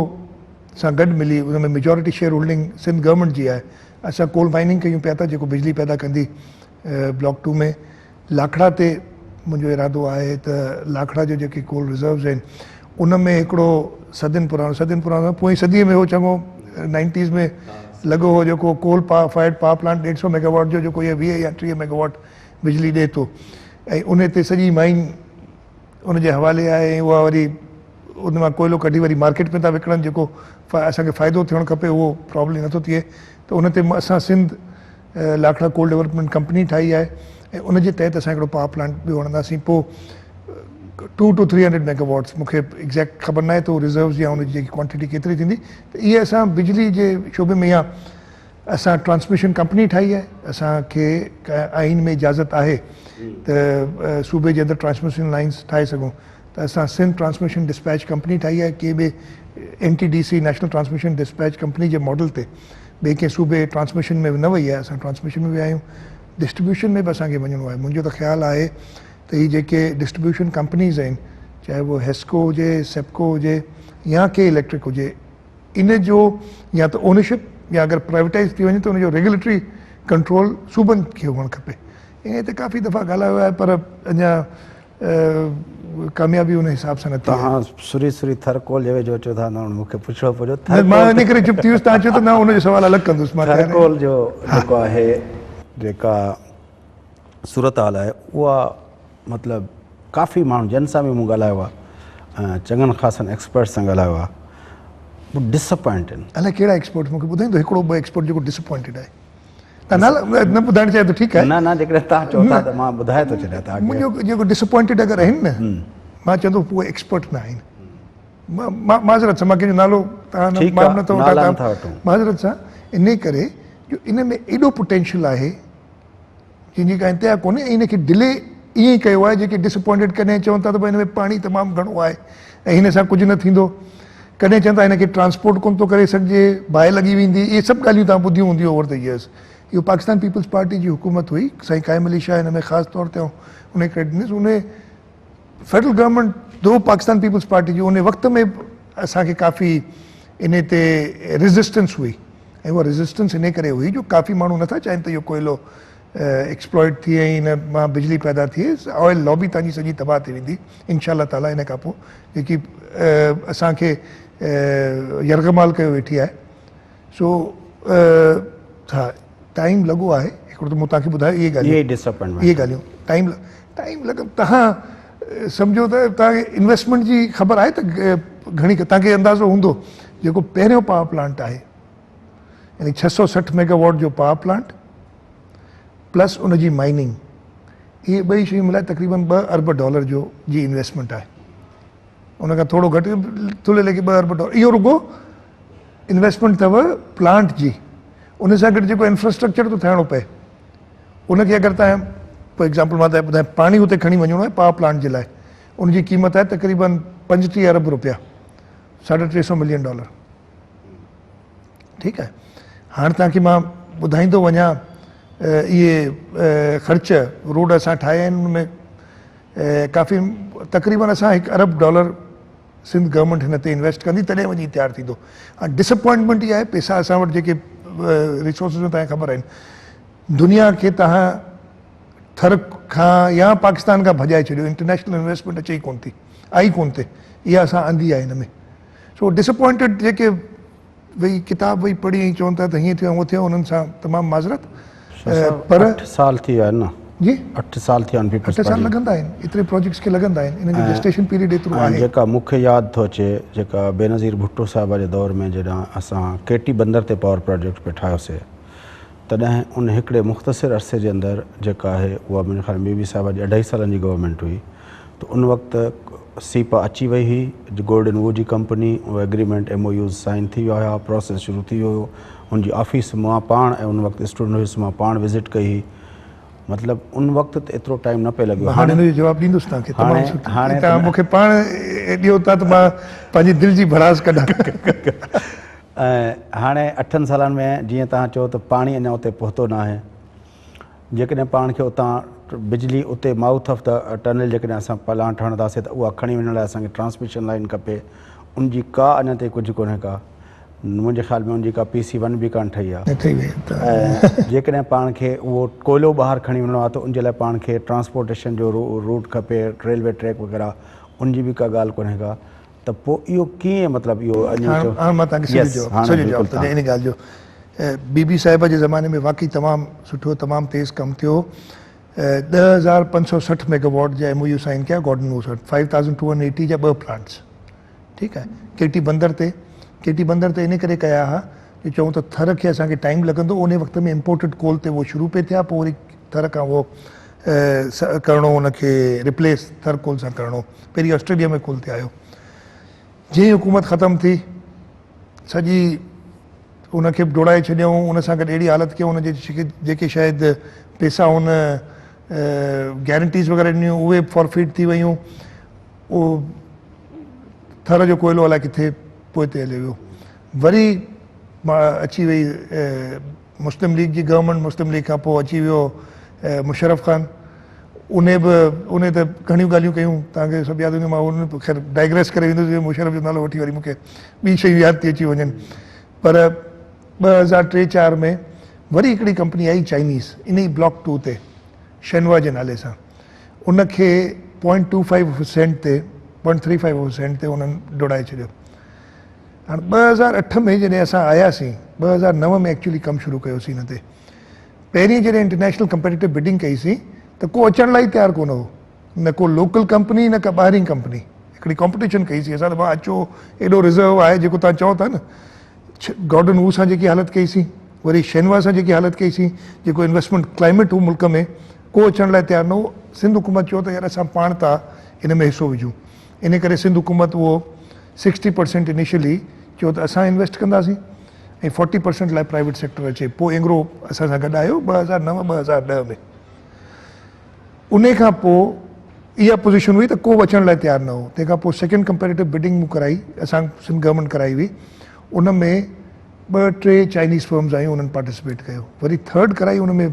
سان گڏ ملي ان ۾ majority share holding Sindh government جي آهي اسان ڪول مائننگ ڪيون پيا ٿا جيڪو بجلي پيدا ڪندي بلاڪ ٽو ۾ لاکڙا تي منهنجو ارادو آهي ته لاکڙا جو جيڪي ڪول رزروز آهن ان ۾ هڪڙو صدين پراڻو صدين پراڻو پوئين صديء ۾ هو چڱو نائنٽيز ۾ لڳو هو جيڪو ڪول پا فائرڊ پاور پلانٽ ڏيڍ سو ميگاواٽ جو جيڪو اهي 20 يا 30 ميگاواٽ بجلي ڏئي ٿو ۽ ان تي سڄي مائن ان جي حوالي آهي ۽ اها وري ان مان ڪوئلو ڪڍي وري مارڪيٽ ۾ ٿا وڪڻن جيڪو اسان کي فائدو ٿيڻ کپي اهو پرابلي نٿو ٿئي ته ان تي اسان Sindh Lakhra coal development company ٺاهي آهي ۽ ان جي تحت اسان هڪڙو پاور پلانٽ ٻيو هڻنداسين پوء two two three hundred megawatts مون کي ايگزيڪٽ خبر ناهي ته ريزروز يا ان جي جيڪي ڪوانٽيٽي ڪيتري ٿيندي ته اهي اسان بجلي جي شعبي ۾ يا اسان ٽرانسميشن ڪمپني ٺاهي آهي اسان کي آئين ۾ اجازت آهي ته صوبي جي اندر ٽرانسميشن لائنز ٺاهي سگهون ته اسان سنڌ ٽرانسميشن ڊسپيچ ڪمپني ٺاهي آهي ڪي به N T D C national transmission dispatch company جي ماڊل تي ٻئي ڪنهن صوبي ٽرانسميشن ۾ نه وئي آهي اسان ٽرانسميشن ۾ ويا آهيون ڊسٽريبيوشن ۾ به اسان کي وڃڻو آهي منهنجو ته خيال آهي ته هي جيڪي ڊسٽريبيوشن ڪمپنيز آهن چاهي اهو هيسڪو هجي سيپڪو هجي يا ڪي اليڪٽرڪ هجي ان جو يا ته اونرشپ يا اگر پرائيويٽائز ٿي وڃي ته ان جو ريگيوليٽري ڪنٽرول صوبن کي هئڻ کپي ائين ته ڪافي دفعا ڳالهايو آهي پر اڃا ڪاميابي ان حساب سان نه ٿي آهي. توهان سري سري ٿر ڪول جي ويجهو اچو ٿا نه مون کي پڇڻو پيو ٿر مان ان ڪري چپ ٿي ويس توهان چيو ته نه ان جو سوال الڳ ڪندس مان ٿر ڪول جو جيڪو آهي جيڪا صورتحال آهي اها مطلب ڪافي ماڻهو جن سان به مون ڳالهايو آهي ۽ چڱن خاصن ايڪسپرٽس سان ڳالهايو آهي هو ڊسپوائنٽ آهن. الائي ڪهڙا ايڪسپرٽس مون کي ٻڌائيندو هڪڙو ٻه ايڪسپرٽ جيڪو ڊسپوائنٽيڊ آهي تان نالا نه ٻڌائڻ چاهيو ته ٺيڪ آهي. نه نه جيڪڏهن تان چئو ٿا ته مان ٻڌائي ٿو ڇڏيان تان کي. منهنجو جيڪو ڊسپوائنٽيڊ اگر آهن نه مان چوندو اهي ايڪسپرٽ نه آهن مان معذرت سان مان ڪنهن جو نالو تان مان نه ٿو وٺان معذرت سان انهي ڪري جو ان ۾ ايڏو پوٽينشل آهي جنهن جي ڪا انتها ڪونهي ۽ ان کي ڊلي ائين ئي ڪيو آهي جيڪي ڊس اپوائنٽيڊ ڪڏهن چون ٿا ته ڀئي هن ۾ پاڻي تمام گهڻو آهي ۽ هن سان ڪجهه نه ٿيندو ڪڏهن چون ٿا هن کي ٽرانسپورٽ ڪونه ٿو ڪري سگهجي باهه لڳي ويندي اهي سڀ ڳالهيون توهان ٻڌيون هونديون اوور the years اهو پاڪستان پيپلز پارٽي جي حڪومت هئي سائين قائم علي شاهه هن ۾ خاص طور تي ان کي ڪريڊٽ ڏنس ان فيڊرل گورنمينٽ دو پاڪستان پيپلز پارٽي جي ان وقت ۾ اسان کي ڪافي ان تي ريزسٽنس هئي ۽ اها ريزسٽنس انهي ڪري هئي جو ڪافي ماڻهو نٿا چاهين ته اهو ڪوئلو ايڪسپلائٽ ٿئي ۽ ان مان بجلي پيدا ٿئي آئل لابي تان جي سڄي تباهه ٿي ويندي انشاء الله تعالي ان کان پوء جيڪي اسان کي يرغمال ڪيو ويٺي آهي سو ها ٽائيم لڳو آهي هڪڙو ته مون تان کي ٻڌايو اهي ڳالهيون اهي ڳالهيون ٽائيم ٽائيم لڳو تهان سمجهو ته توهان کي انويسٽمينٽ جي خبر آهي ته گهڻي توهان کي اندازو هوندو جيڪو پهريون پاور پلانٽ آهي يعني 660 ميگا واٽ جو پاور پلانٽ پلس ان جي مائننگ اهي ٻئي شيون ملائي تقريبن 2 ارب ڊالر جو جي انويسٽمينٽ آهي ان کان ٿورو گهٽ ٿلهي ليکي 2 ارب ڊالر اهو رڳو انويسٽمينٽ اٿو پلانٽ جي ان سان گڏ جيڪو انفراسٽرڪچر ٿو ٺاهڻو پئي ان کي اگر تان فار ايگزامپل مان تان ٻڌايان پاڻي اتي کڻي وڃڻو آهي پاور پلانٽ جي لاء ان جي قيمت آهي تقريبن 35 ارب روپيا 350 ملين ڊالر ٺيڪ آهي هاڻ تان کي مان ٻڌائيندو وڃان اهي خرچ روڊ اسان ٺاهيا آهن ان ۾ ڪافي تقريبن اسان 1 ارب ڊالر سنڌ گورنمينٽ هن تي انويسٽ ڪندي تڏهن وڃي تيار ٿيندو. هاڻ ڊس اپوائنٽمينٽ اها آهي پيسا اسان وٽ جيڪي ريسورسز ۾ توهان کي خبر آهن دنيا کي توهان ٿر کان يا پاڪستان کان ڀڄائي ڇڏيو انٽرنيشنل انويسٽمينٽ اچي ئي ڪون ٿي آئي ڪون ٿي اها اسان آندي آهي هن ۾ سو ڊس اپوائنٽيڊ جيڪي ويهي ڪتاب ويهي پڙهي ۽ چون ٿا ته هيئن ٿيو هونئن ٿيو انهن سان تمام معذرت پر 8 سال ٿي ويا آهن نه جي 8 سال ٿي ويا آهن پيپلز 8 سال لڳندا آهن ايتري پروجيڪٽس کي لڳندا آهن انهن جو جسٽيشن پيريڊ ايترو آهي جيڪا مون کي ياد ٿو اچي جيڪا بينظير ڀٽو صاحبه جي دور ۾ جڏهن اسان ڪيٽي بندر تي پاور پروجيڪٽ پئي ٺاهيوسي تڏهن ان هڪڙي مختصر عرصي جي اندر جيڪا آهي اها منهنجي خيال ۾ بي بي صاحبه جي اڍائي سالن جي گورنمينٽ هئي ته ان وقت سيپا اچي وئي هئي گورڊن وو جي ڪمپني اهو agreement M O U's sign ٿي ويا هيا پروسيس شروع ٿي ويو هيو ان جي آفيس مان پاڻ ۽ ان وقت اسٽوڊنٽ هيس مان پاڻ وزٽ ڪئي هئي مطلب ان وقت ته ايترو ٽائيم نه پئي لڳيو. مان هاڻي ان جو جواب ڏيندس توهان کي تمام سٺو هاڻي توهان مون کي پاڻ ڏيو ٿا ته مان پنهنجي دل جي ڀڙاس ڪڍان. ۽ هاڻي اٺن سالن ۾ جيئن توهان چئو ته پاڻي اڃا اتي پهتو ناهي جيڪڏهن پاڻ کي اتان بجلي اتي مائوٿ آف the tunnel جيڪڏهن اسان پلانٽ هڻنداسين ته اها کڻي وڃڻ لاء اسان کي ٽرانسميشن لائين کپي ان جي ڪا اڃا تائين ڪجهه ڪونهي ڪا منهنجي خيال ۾ ان جي ڪا پي سي ون به ڪانه ٺهي آهي ۽ جيڪڏهن پاڻ کي اهو ڪوئلو ٻاهر کڻي وڃڻو آهي ته ان جي لاء پاڻ کي ٽرانسپورٽيشن جو روٽ کپي ريلوي ٽريڪ وغيره ان جي به ڪا ڳالهه ڪونهي ڪا. ته پوء اهو ڪيئن مطلب اهو اڃا هاڻ هاڻ مان توهان کي سڄو جواب سڄو جواب ٿو ڏيان ان ڳالهه جو. بي بي صاحبه جي زماني ۾ واقعي تمام سٺو تمام تيز ڪم ٿيو. 10560 ميگا واٽ جا ايم او يو سائن ڪيا گارڊن وو سان 5280 جا ٻه پلانٽس ٺيڪ آهي ڪيٽي بندر تي ڪيٽي بندر تي ان ڪري ڪيا ها جو چئون ته ٿر کي اسان کي ٽائيم لڳندو ان وقت ۾ امپورٽيڊ ڪول تي اهو شروع پئي ٿيا پوء وري ٿر کان اهو ڪرڻو ان کي ريپليس ٿر ڪول سان ڪرڻو پهرين آسٽريليا ۾ ڪول تي آيو جيئن حڪومت ختم ٿي سڄي ان کي به ڊوڙائي ڇڏيائون ان سان گڏ اهڙي حالت ڪيائون ان جي جيڪي شايد پيسا هن گيرنٽيز وغيره ڏنيون اهي به فارفيٽ ٿي ويون اهو ٿر جو ڪوئلو الائي ڪٿي پوئتي هليو ويو وري اچي وئي مسلم ليگ جي گورنمينٽ مسلم ليگ کان پوء اچي ويو مشرف خان انهي به انهي ته گهڻيون ڳالهيون ڪيون توهان کي سڀ ياد هونديون مان ان خير ڊائگريس ڪري ويندس مشرف جو نالو وٺي وري مون کي ٻي شيون ياد ٿي اچي وڃن پر 2003 4 ۾ وري هڪڙي ڪمپني آئي چائنيز انهي بلاڪ 2 تي شينوا جي نالي سان ان کي پوائنٽ ٽو فائيو سينٽ تي پوائنٽ ٿري فائيو سينٽ تي انهن ڊوڙائي ڇڏيو هاڻ 2008 ۾ جڏهن اسان آياسين 2009 ۾ ايڪچولي ڪم شروع ڪيوسين ان تي پهرين جڏهن انٽرنيشنل ڪمپيٽيٽو بڊنگ ڪئي سين ته ڪو اچڻ لاء ئي تيار ڪونه هو نه ڪو لوڪل ڪمپني نه ڪا ٻاهرين ڪمپني هڪڙي ڪمپٽيشن ڪئي سين اسان ته ڀاء اچو ايڏو رزرو آهي جيڪو توهان چئو ٿا نه گارڊن وو سان جيڪي حالت ڪئي سين وري شينوا سان جيڪي حالت ڪئي سين جيڪو انويسٽمينٽ ڪلائميٽ هو ملڪ ۾ ڪو اچڻ لاء تيار نه هو سنڌ حڪومت چيو ته يار اسان پاڻ ٿا ان ۾ حصو وجهون ان ڪري سنڌ حڪومت اهو سڪسٽي پرسينٽ انيشلي چيو ته اسان انويسٽ ڪنداسين ۽ فورٽي پرسينٽ لاء پرائيويٽ سيڪٽر اچي پوء اينگرو اسان سان گڏ آيو 2009 2010 ۾ ان کان پوء اها پوزيشن هئي ته ڪو به اچڻ لاء تيار نه هو تنهن کان پوء سيڪنڊ ڪمپيريٽو بڊنگ مون ڪرائي اسان سنڌ گورنمينٽ ڪرائي هئي ان ۾ ٻه ٽي چائنيز فرمز آيون انهن پارٽيسپيٽ ڪيو وري ٿرڊ ڪرائي ان ۾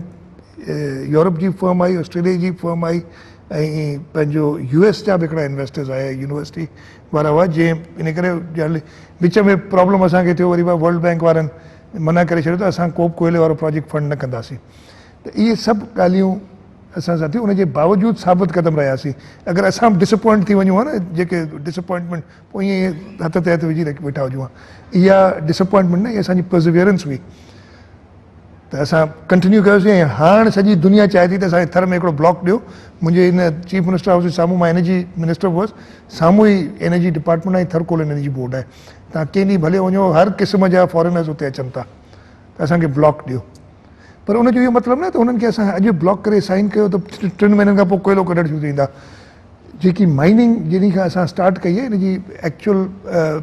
يورپ جي فرم آئي آسٽريليا جي فرم آئي ۽ پنهنجو يو ايس جا به هڪڙا انويسٽرز آيا يونيورسٽي وارا هئا جنهن ان ڪري وچ ۾ پرابلم اسان کي ٿيو وري ورلڊ بينڪ وارن منع ڪري ڇڏيو ته اسان ڪو به ڪوئلي وارو پراجيڪٽ فنڊ نه ڪنداسين ته اهي سڀ ڳالهيون اسان سان ٿيون ان جي باوجود ثابت قدم رهياسين اگر اسان به ڊسپوائنٽ ٿي وڃون ها نه جيڪي ڊسپوائنٽمينٽ پوء ائين هٿ تي هٿ وجهي رکي ويٺا هجون ها اها ڊسپوائنٽمينٽ نه اها اسان جي پرزيويرنس هئي ته اسان ڪنٽينيو ڪيوسين ۽ هاڻ سڄي دنيا چاهي ٿي ته اسان کي ٿر ۾ هڪڙو بلاڪ ڏيو منهنجي هن چيف منسٽر هائوس جي سامهون مان انرجي منسٽر به هئس سامهون ئي انرجي ڊپارٽمينٽ آهي ٿر ڪول انرجي بورڊ آهي تان ڪنهن ڏينهن ڀلي وڃو هر قسم جا فارينرز اتي اچن ٿا ته اسان کي بلاڪ ڏيو پر ان جو اهو مطلب نه ته انهن کي اسان اڄ بلاڪ ڪري سائن ڪيو ته ٽن مهينن کان پوء ڪوئلو ڪڍڻ شروع ٿي ويندا جيڪي مائننگ جڏهن کان اسان اسٽارٽ ڪئي آهي ان جي ايڪچوئل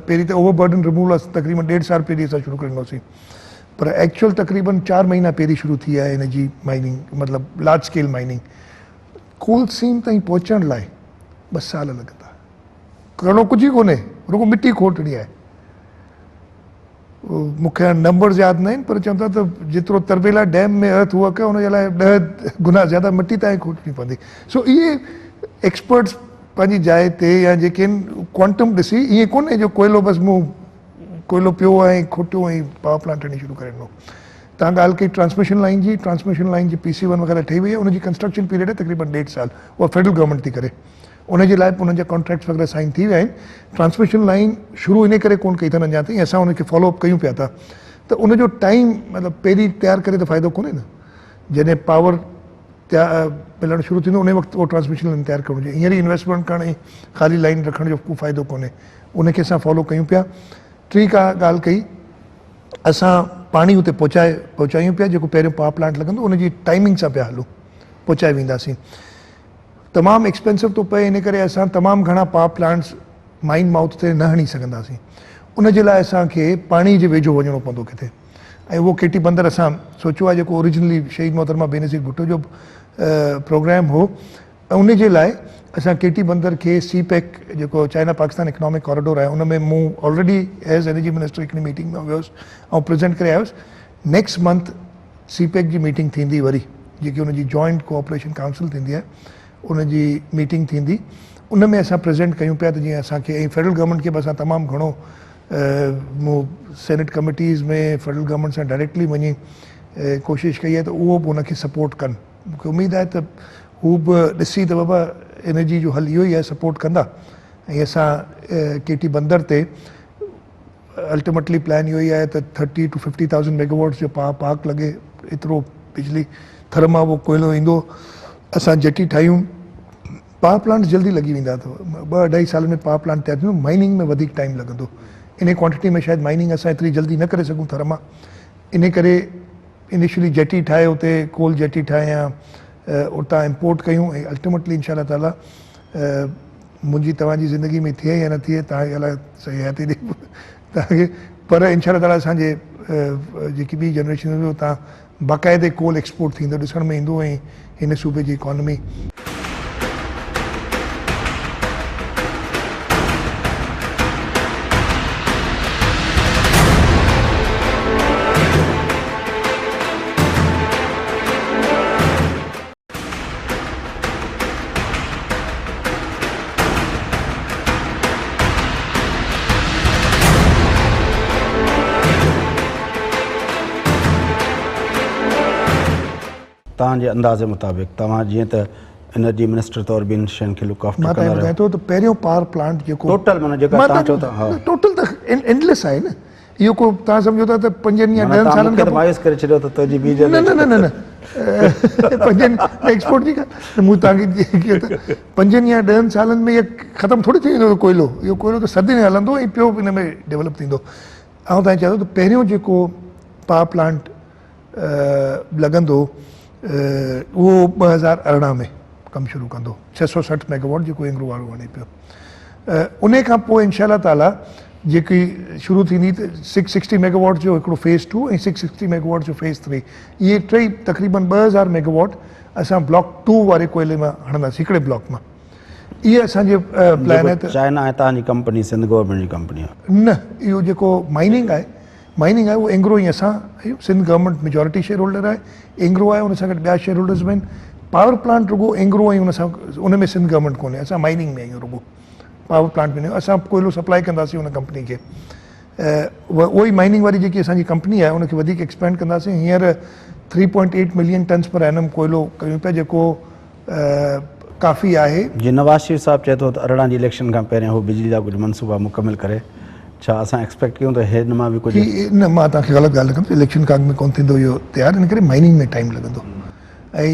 پهرين ته اوور برڊن رموول تقريبن ڏيڍ سال پهرين اسان شروع ڪري ڏنوسين پر ايڪچوئل تقريبن چار مهينا پهرين شروع ٿي آهي ان جي مائننگ مطلب لارج اسڪيل مائننگ ڪول سيم تائين پهچڻ لاء ٻه سال لڳندا ڪرڻو ڪجهه ئي ڪونهي رڳو مٽي کوٽڻي آهي مون کي هاڻي نمبرز ياد نه آهن پر چون ٿا ته جيترو تربيلا ڊيم ۾ ارٿ ورڪ آهي ان جي لاء 10 گنا زياده مٽي تائين کوٽڻي پوندي سو اهي ايڪسپرٽس پنهنجي جاء تي يا جيڪي آهن ڪوانٽم ڏسي ائين ڪونهي جو ڪوئلو بس مون ڪوئلو پيو ۽ کوٽيو ۽ پاور پلانٽ هڻي شروع ڪري ڏنو. توهان ڳالهه ڪئي ٽرانسميشن لائين جي، ٽرانسميشن لائين جي پي سي ون وغيره ٺهي وئي آهي ان جي ڪنسٽرڪشن پيريڊ آهي تقريبن ڏيڍ سال اها فيڊرل گورنمينٽ ٿي ڪري ان جي لاء به انهن جا ڪانٽريڪٽس وغيره سائن ٿي ويا آهن ٽرانسميشن لائين شروع انهي ڪري ڪون ڪئي اٿن اڃا تائين اسان ان کي فالو اپ ڪيون پيا ٿا ته ان جو ٽائيم مطلب پهرين تيار ڪري ته فائدو ڪونهي نه جڏهن پاور ملڻ شروع ٿيندو انهي وقت اهو ٽرانسميشن لائين تيار ڪرڻ هجي هينئر ئي انويسٽمينٽ ڪرڻ ۽ خالي لائين رکڻ جو ڪو فائدو ڪونهي ان کي اسان فالو ڪيون پيا ٽين ڪا ڳالهه ڪئي اسان پاڻي اتي پهچائي پهچايون پيا جيڪو پهريون پاور پلانٽ لڳندو ان جي ٽائمنگ سان پيا هلون پهچائي وينداسين تمام ايڪسپينسو ٿو پئي ان ڪري اسان تمام گهڻا پاور پلانٽس مائن مائوٿ تي نه هڻي سگهنداسين ان جي لاء اسان کي پاڻي جي ويجهو وڃڻو پوندو ڪٿي ۽ اهو ڪيٽي بندر اسان سوچيو آهي جيڪو اوريجنلي شهيد محترمه بينظير ڀٽو جو پروگرام هو ان جي لاء اسان ڪيٽي بندر کي سي پيڪ جيڪو چائنا پاڪستان اڪنامڪ ڪاريڊور آهي ان ۾ مون آلريڊي ايز انرجي منسٽر هڪڙي ميٽنگ ۾ ويو هوس ۽ پريزنٽ ڪري آيو هوس نيڪسٽ منٿ سي پيڪ جي ميٽنگ ٿيندي وري جيڪي ان جي جوائنٽ ڪوآپريشن ڪائونسل ٿيندي آهي ان جي ميٽنگ ٿيندي ان ۾ اسان پريزنٽ ڪيون پيا ته جيئن اسان کي ۽ فيڊرل گورنمينٽ کي به اسان تمام گهڻو مون سينيٽ ڪميٽيز ۾ فيڊرل گورنمينٽ سان ڊائريڪٽلي وڃي ڪوشش ڪئي آهي ته اهو به ان کي سپورٽ ڪن مون کي اميد آهي ته هو به ڏسي ته بابا انرجي جو حل اهو ئي آهي سپورٽ ڪندا ۽ اسان ڪيٽي بندر تي الٽيميٽلي پلان اهو ئي آهي ته thirty to fifty thousand megawatts جو پاور پارڪ لڳي ايترو بجلي ٿر مان اهو ڪوئلو ايندو اسان جيٽي ٺاهيون پاور پلانٽس جلدي لڳي ويندا اٿو ٻه اڍائي سالن ۾ پاور پلانٽ تيار ٿيندو مائننگ ۾ وڌيڪ ٽائيم لڳندو انهي ڪوانٽٽي ۾ شايد مائننگ اسان ايتري جلدي نه ڪري سگهون ٿر مان انهي ڪري انيشلي جيٽي ٺاهي اتي ڪول جيٽي ٺاهي يا اتان امپورٽ ڪيون ۽ الٽيميٽلي انشاء الله تعالي منهنجي توهان جي زندگي ۾ ٿئي يا نه ٿئي توهان کي الله صحيح حياتي ڏي توهان کي پر انشاء الله تعالي اسان جي جيڪي ٻي جنريشن هوندي اتان باقاعدي ڪول ايڪسپورٽ ٿيندو ڏسڻ ۾ ايندو ۽ هن صوبي جي اڪانومي. توهان جي اندازي مطابق توهان جيئن ته انرجي منسٽر طور به ان شين کي لڪ آفٽر مان ڪندا توهان کي رهيو. ٻڌايان ٿو ته پهريون پاور پلانٽ جيڪو ٽوٽل معنيٰ جيڪا مان توهان چئو توهان ٿا ها. نه ٽوٽل ته اينڊليس آهي نه اهو ڪو توهان سمجهو ٿا ته پنجن يا معنيٰ ڏهن توهان سالن مون کي کان ته پوء مايوس ڪري ڇڏيو ته تنهنجي ٻي نه نه نه نه نه پنجن ايڪسپورٽ جي ڳالهه مون توهان کي چيو ته پنجن يا ڏهن سالن ۾ اهو ختم ٿوري ٿي ويندو ڪوئلو اهو ڪوئلو ته صدين هلندو ۽ پيو ان ۾ ڊيولپ ٿيندو آئون توهان کي چوان ٿو ته پهريون جيڪو پاور پلانٽ لڳندو اهو 2018 ۾ ڪم شروع ڪندو 660 ميگاواٽ جيڪو اينگرو وارو وڻي پيو ان کان پوء انشاء الله تعالي جيڪي شروع ٿيندي ته 660 ميگاواٽ جو هڪڙو فيز 2 ۽ 660 ميگاواٽ جو فيز 3 اهي ٽئي تقريبن 2000 ميگاواٽ اسان بلاڪ 2 واري ڪوئلي مان هڻنداسين هڪڙي بلاڪ مان اهي اسان جي پلان آهي ته چائنا ۽ تهان جي ڪمپني سنڌ گورنمينٽ جي ڪمپني آهي نه اهو جيڪو مائننگ آهي مائننگ آهي اهو اينگرو ۽ اسان آهيون Sindh government majority share holder آهي اينگرو آهي ان سان گڏ ٻيا شيئر هولڊرز به آهن پاور پلانٽ رڳو اينگرو ۽ ان سان ان ۾ سنڌ گورنمينٽ ڪونهي اسان مائننگ ۾ آهيون رڳو پاور پلانٽ ۾ اسان ڪوئلو سپلائي ڪنداسين ان ڪمپني کي اهو ئي مائننگ واري جيڪي اسان جي ڪمپني آهي ان کي وڌيڪ ايڪسپينڊ ڪنداسين هينئر 3.8 ملين ٽنس پر اينم ڪوئلو ڪيون پيا جيڪو ڪافي آهي. جي نواز شريف صاحب چئي ٿو ته 18 جي اليڪشن کان پهريان هو بجلي جا ڪجهه منصوبا مڪمل ڪري، ڇا اسان ايڪسپيڪٽ ڪيون ته هن مان به ڪجهه. هي نه مان توهان کي غلط ڳالهه نه ڪندس، اليڪشن کان اڳ ۾ ڪونه ٿيندو اهو تيار، ان ڪري مائننگ ۾ ٽائيم لڳندو ۽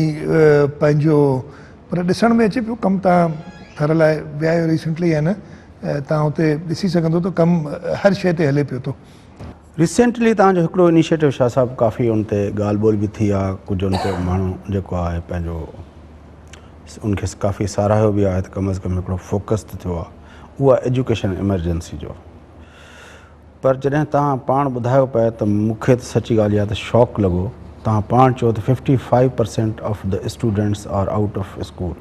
پنهنجو پر ڏسڻ ۾ اچي پيو ڪم توهان ٿر لاء ويا آهيو ريسنٽلي يا نه توهان اتي ڏسي سگهندو ته ڪم هر شيء تي هلي پيو ٿو. ريسينٽلي توهان جو هڪڙو انيشيٽو شاهه صاحب ڪافي ان تي ڳالهه ٻولهه به ٿي آهي ڪجهه ان تي ماڻهو جيڪو آهي پنهنجو ان کي ڪافي ساراهيو به آهي ته ڪم از ڪم هڪڙو فوڪس ته ٿيو آهي اهو آهي ايجوڪيشن ايمرجنسي جو پر جڏهن توهان پاڻ ٻڌايو پيا ته مون کي ته سچي ڳالهه اها ته شاڪ لڳو توهان پاڻ چيو ته fifty five percent of the students are out of school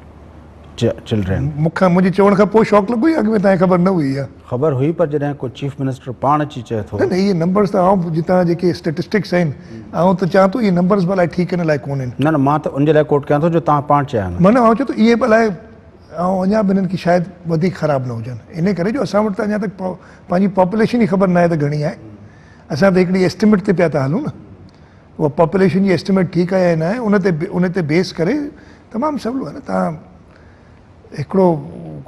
children. مون کان منهنجي چوڻ کان پوء شاڪ لڳو يا اڳ ۾ توهان کي خبر نه هئي اها؟ خبر هئي پر جڏهن ڪو چيف منسٽر پاڻ اچي چئي ٿو. نه نه اهي نمبرز ته آئون جتان جيڪي اسٽيٽسٽڪس آهن آئون ته چوان ٿو اهي نمبرز به الائي ٺيڪ ان لاء ڪونهن. نه نه مان ته ان جي لاء ڪوٽ ڪيان ٿو جو توهان پاڻ چيا آهن. معنيٰ آئون چوان ٿو اهي به الائي آئون اڃا به انهن کي شايد وڌيڪ خراب نه هجن ان ڪري جو اسان وٽ ته اڃا تڪ پنهنجي پاپوليشن ئي خبر ناهي ته گهڻي آهي اسان ته هڪڙي ايسٽيميٽ تي پيا ٿا هلون نه اها پاپوليشن جي ايسٽيميٽ ٺيڪ آهي يا نه آهي ان تي ان تي بيس ڪري تمام سولو آهي نه توهان هڪڙو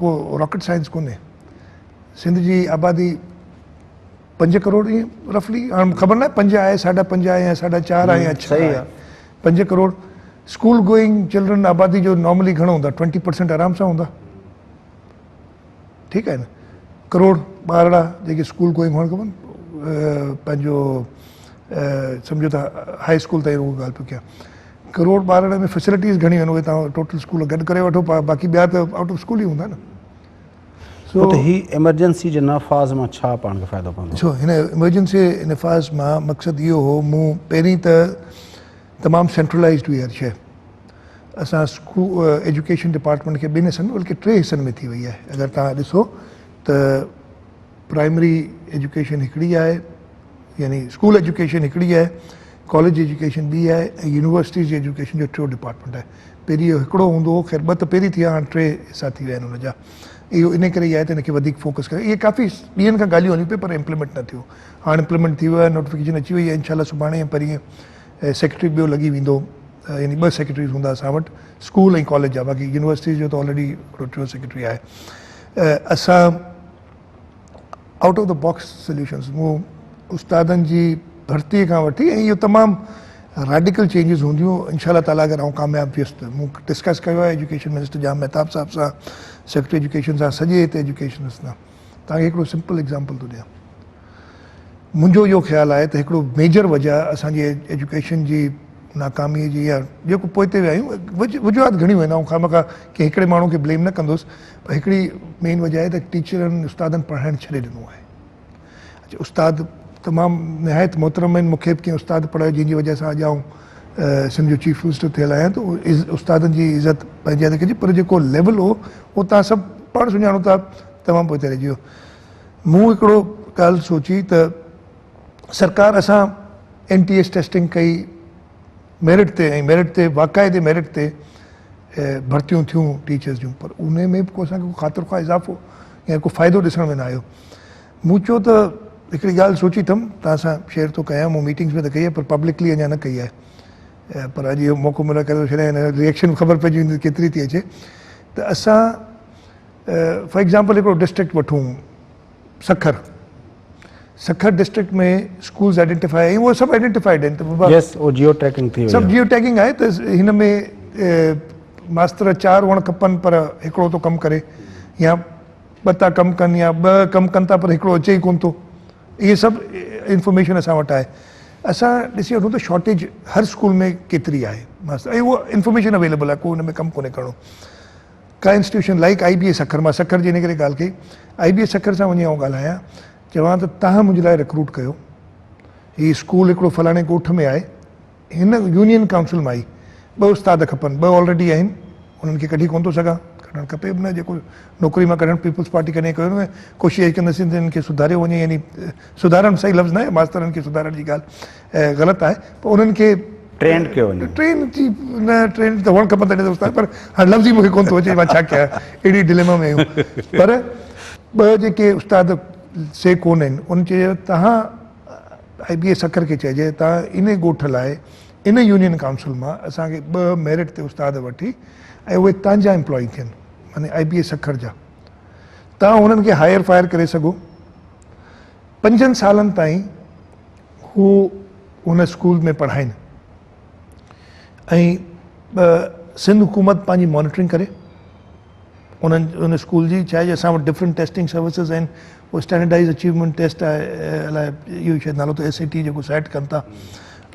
ڪو راڪيٽ سائنس ڪونهي سنڌ جي آبادي پنج ڪروڙ ائين رفلي هاڻ خبر ناهي پنج آهي ساڍا پنج آهي يا ساڍا چار آهي يا ڇهه آهي پنج ڪروڙ اسڪول گوئنگ چلڊرن آبادي جو نارملي گهڻو هوندا ٽوئنٽي پرسنٽ آرام سان هوندا ٺيڪ آهي نه ڪروڙ ٻارڙا جيڪي اسڪول گوئنگ هئڻ کپن پنهنجو سمجهو ته هائي اسڪول تائين رڳو ڳالهه پيو ڪيان ڪروڙ ٻارڙن ۾ فيسلٽيز گهڻيون آهن اهي توهان ٽوٽل اسڪول گڏ ڪري وٺو باقي ٻيا ته آئوٽ آف اسڪول ئي هوندا نه سو ته هي ايمرجنسي جي نفاذ مان ڇا پاڻ کي فائدو پوندو؟ ڇو هن ايمرجنسي نفاذ مان مقصد اهو هو مون پهرين ته تمام سينٽرلائزڊ هئي هر شيء اسان ايجوڪيشن ڊپارٽمينٽ کي ٻن حصن ۾ بلڪه ٽي حصن ۾ ٿي وئي آهي اگر توهان ڏسو ته پرائمري ايجوڪيشن هڪڙي آهي يعني اسڪول ايجوڪيشن هڪڙي آهي ڪاليج ايجوڪيشن ٻي آهي ۽ يونيورسٽيز جي ايجوڪيشن جو ٽيون ڊپارٽمينٽ آهي پهرين اهو هڪڙو هوندو هو خير ٻه ته پهرين ٿي ويا هاڻ ٽي حصا ٿي ويا آهن ان جا اهو ان ڪري ئي آهي ته ان کي وڌيڪ فوڪس ڪري اهي ڪافي ڏينهن کان ڳالهيون هليون پيون پر امپليمينٽ نه ٿيو هاڻ امپليمينٽ ٿي ويو آهي نوٽيفڪيشن اچي وئي آهي انشاء الله سڀاڻي يا پرينء سيڪريٽري ٻيو لڳي ويندو يعني ٻه سيڪريٽريز هوندا اسان وٽ اسڪول ۽ ڪاليج جا باقي يونيورسٽيز جو ته آلريڊي هڪڙو ٽيون سيڪريٽري آهي. اسان out of the box solutions مون استادن جي ڀرتي کان وٺي ۽ اهو تمام ريڊيڪل چينجز هونديون انشاء الله تعالٰي اگر آئون ڪامياب ٿيس ته مون ڊسڪس ڪيو آهي ايجوڪيشن منسٽر ڄام مهتاب صاحب سان سيڪريٽري ايجوڪيشن سان سڄي هتي ايجوڪيشن سان توهان کي هڪڙو سمپل ايگزامپل ٿو ڏيان منهنجو اهو خيال آهي ته هڪڙو ميجر وجه اسان جي ايجوڪيشن جي ناڪامي جي يا جيڪو پوئتي ويا آهيون وجوهات گهڻيون آهن آئون خامخواه ڪنهن هڪڙي ماڻهو کي بليم نه ڪندس پر هڪڙي مين وجه آهي ته ٽيچرن استادن پڙهائڻ ڇڏي ڏنو آهي اچا استاد تمام نهايت محترم آهن مونکي به ڪنهن استاد پڙهايو جنهن جي وجه سان اڄ آئون سنڌ جو چيف منسٽر ٿيل آهيان ته استادن جي عزت پنهنجي هٿ ڪجي پر جيڪو ليول هو اهو تان سڀ پاڻ سڃاڻو ٿا تمام پوئتي رهجي ويو مون هڪڙو ڳالهه سوچي ته سرڪار اسان اين ٽي ايس ٽيسٽنگ ڪئي ميرٽ تي ۽ ميرٽ تي باقاعدي ميرٽ تي ڀرتيون ٿيون ٽيچرز جون پر ان ۾ به ڪو اسان کي خاطر خواهه اضافو يا ڪو فائدو ڏسڻ ۾ نه آيو مون چيو ته هڪڙي ڳالهه سوچي اٿم توهان سان شيئر ٿو ڪيان مون ميٽنگس ۾ ته ڪئي آهي پر پبلڪلي اڃا نه ڪئي آهي پر اڄ اهو موقعو مليو ڪري ٿو ڇڏيان هن ريئڪشن خبر پئجي ويندي ڪيتري ٿي اچي ته اسان فار ايگزامپل هڪڙو ڊسٽرڪٽ وٺون Sukkur Sukkur district ۾ schools identify آهن اهي سڀ آئيڊينٽيفائيڊ آهن ته يس اهو جيو ٽريڪنگ ٿي وئي سڀ جيو ٽيگنگ آهي ته هن ۾ ماستر چار هئڻ کپن پر هڪڙو ٿو ڪم ڪري يا ٻه ٿا ڪم ڪن يا ٻه ڪم ڪن ٿا پر هڪڙو اچي ئي ڪون ٿو اهي سڀ انفارميشن اسان وٽ آهي اسان ڏسي وٺون ته شارٽيج هر اسڪول ۾ ڪيتري آهي ماستر ۽ اهو انفارميشن اويليبل آهي ڪو ان ۾ ڪم ڪونهي ڪرڻو ڪا institution like I B A Sukkur مان سکر جي ان ڪري ڳالهه ڪئي آئي بي اي سکر سان وڃي آئون ڳالهايان چوان ته تهان منهنجي لاء رڪروٽ ڪيو هي اسڪول هڪڙو فلاڻي ڳوٺ ۾ آهي هن يونين ڪائونسل مان ئي ٻه استاد کپن ٻه آلريڊي آهن انهن کي ڪڍي ڪونه ٿو سگهان ڪڍڻ کپي به نه جيڪو نوڪري مان ڪڍڻ پيپلز پارٽي ڪڏهن ڪيو نه ڪوشش اهي ڪنداسين ته انهن کي سڌاريو وڃي يعني سڌارڻ صحيح لفظ نه آهي ماسترن کي سڌارڻ جي ڳالهه غلط آهي پر انهن کي ٽرينڊ ڪيو وڃي. ٽرين جي نه ٽرين ته هئڻ کپن تڏهن ته استاد پر هاڻي لفظ ئي مونکي ڪونه ٿو اچي مان ڇا ڪيان اهڙي ڊليما ۾ آهيون پر ٻه جيڪي استاد سي ڪونه آهن ان چيو تهان آئي بي اي سکر کي چئجي تهان ان ڳوٺ لاء ان يونين ڪائونسل مان اسان کي ٻه ميرٽ تي استاد وٺي ۽ اهي تان جا امپلائي ٿين معني آئي بي اي سکر جا تهان انهن کي هائر فائر ڪري سگهو پنجن سالن تائين هو ان اسڪول ۾ پڙهائين ۽ سنڌ حڪومت پنهنجي مانيٽرنگ ڪري انهن ان اسڪول جي ڇا آهي اسان وٽ ڊفرنٽ ٽيسٽنگ سروسز آهن اهو اسٽينڊرڊائز اچيومينٽ ٽيسٽ آهي الائي اهو شايد نالو ته ايس اي ٽي جيڪو سيٽ ڪن ٿا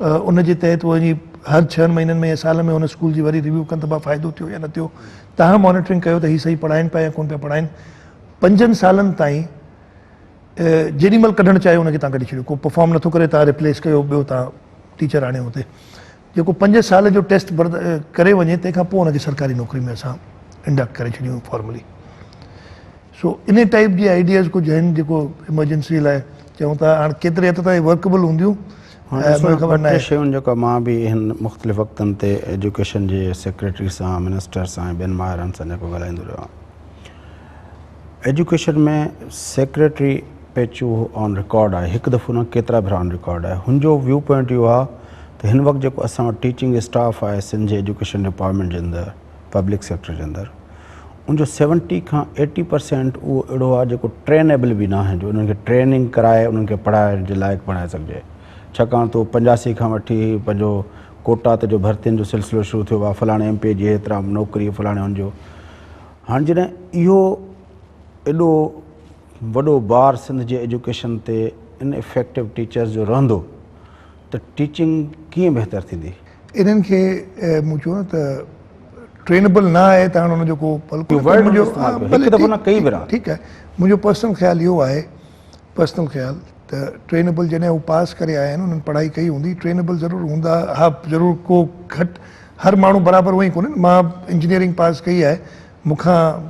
ان جي تحت وڃي هر ڇهن مهينن ۾ يا سال ۾ ان اسڪول جي وري ريويو ڪن ته ڀا فائدو ٿيو يا نه ٿيو تهان مانيٽرنگ ڪيو ته هي صحيح پڙهائين پيا يا ڪون پيا پڙهائين پنجن سالن تائين جيڏي مهل ڪڍڻ چاهيو ان کي تان ڪڍي ڇڏيو ڪو پرفارم نٿو ڪري تان ريپليس ڪيو ٻيو تان ٽيچر آڻيو اتي جيڪو پنج سال جو ٽيسٽ ڪري وڃي تنهن کان پوء ان کي سرڪاري نوڪري ۾ اسان انڊڪٽ ڪري ڇڏيون فارملي سو ان ٽائپ جي آئيڊياز ڪجهه آهن جيڪو ايمرجنسي لاء چئون ٿا هاڻ ڪيتري حد تائين ورڪبل هونديون خبر ناهي شيون جيڪا مان به هن مختلف وقتن تي ايجوڪيشن جي سيڪريٽري سان منسٽر سان ۽ ٻين ماهرن سان جيڪو ڳالهائيندو رهيو آهيان education ۾ secretary Pechuho on record آهي هڪ دفعو نه ڪيترا ڀيرا آن رڪارڊ آهي هن جو ويو پوائنٽ اهو آهي ته هن وقت جيڪو اسان وٽ ٽيچنگ اسٽاف آهي سنڌ جي ايجوڪيشن ڊپارٽمينٽ جي اندر پبلڪ سيڪٽر جي اندر ان جو سيونٽي کان ايٽي پرسينٽ اهو اهڙو آهي جيڪو ٽرينيبل به ناهي جو انهن کي ٽريننگ ڪرائي انهن کي پڙهائڻ جي لائق بڻائي سگهجي ڇاڪاڻ ته پنجاسي کان وٺي پنهنجو ڪوٽا تي جو ڀرتين جو سلسلو شروع ٿيو آهي فلاڻي ايم پي جي هيترا نوڪري فلاڻي هن جو هاڻ جڏهن اهو ايڏو وڏو بار سنڌ جي ايجوڪيشن تي ان افيڪٽو ٽيچرز جو رهندو ته ٽيچنگ ڪيئن بهتر ٿيندي؟ انهن کي مون چيو نه ته ٽرينبل نه آهي ته هاڻ ان جو ڪو حل ڪونهي پر منهنجو هڪ دفعو نه ڪئي ڀيرا ٺيڪ آهي منهنجو پرسنل خيال اهو آهي پرسنل خيال ته ٽرينبل جڏهن هو پاس ڪري آيا آهن انهن پڙهائي ڪئي هوندي ٽرينبل ضرور هوندا ها ضرور ڪو گهٽ هر ماڻهو برابر اونئي ڪونهي مان انجنيئرنگ پاس ڪئي آهي مون کان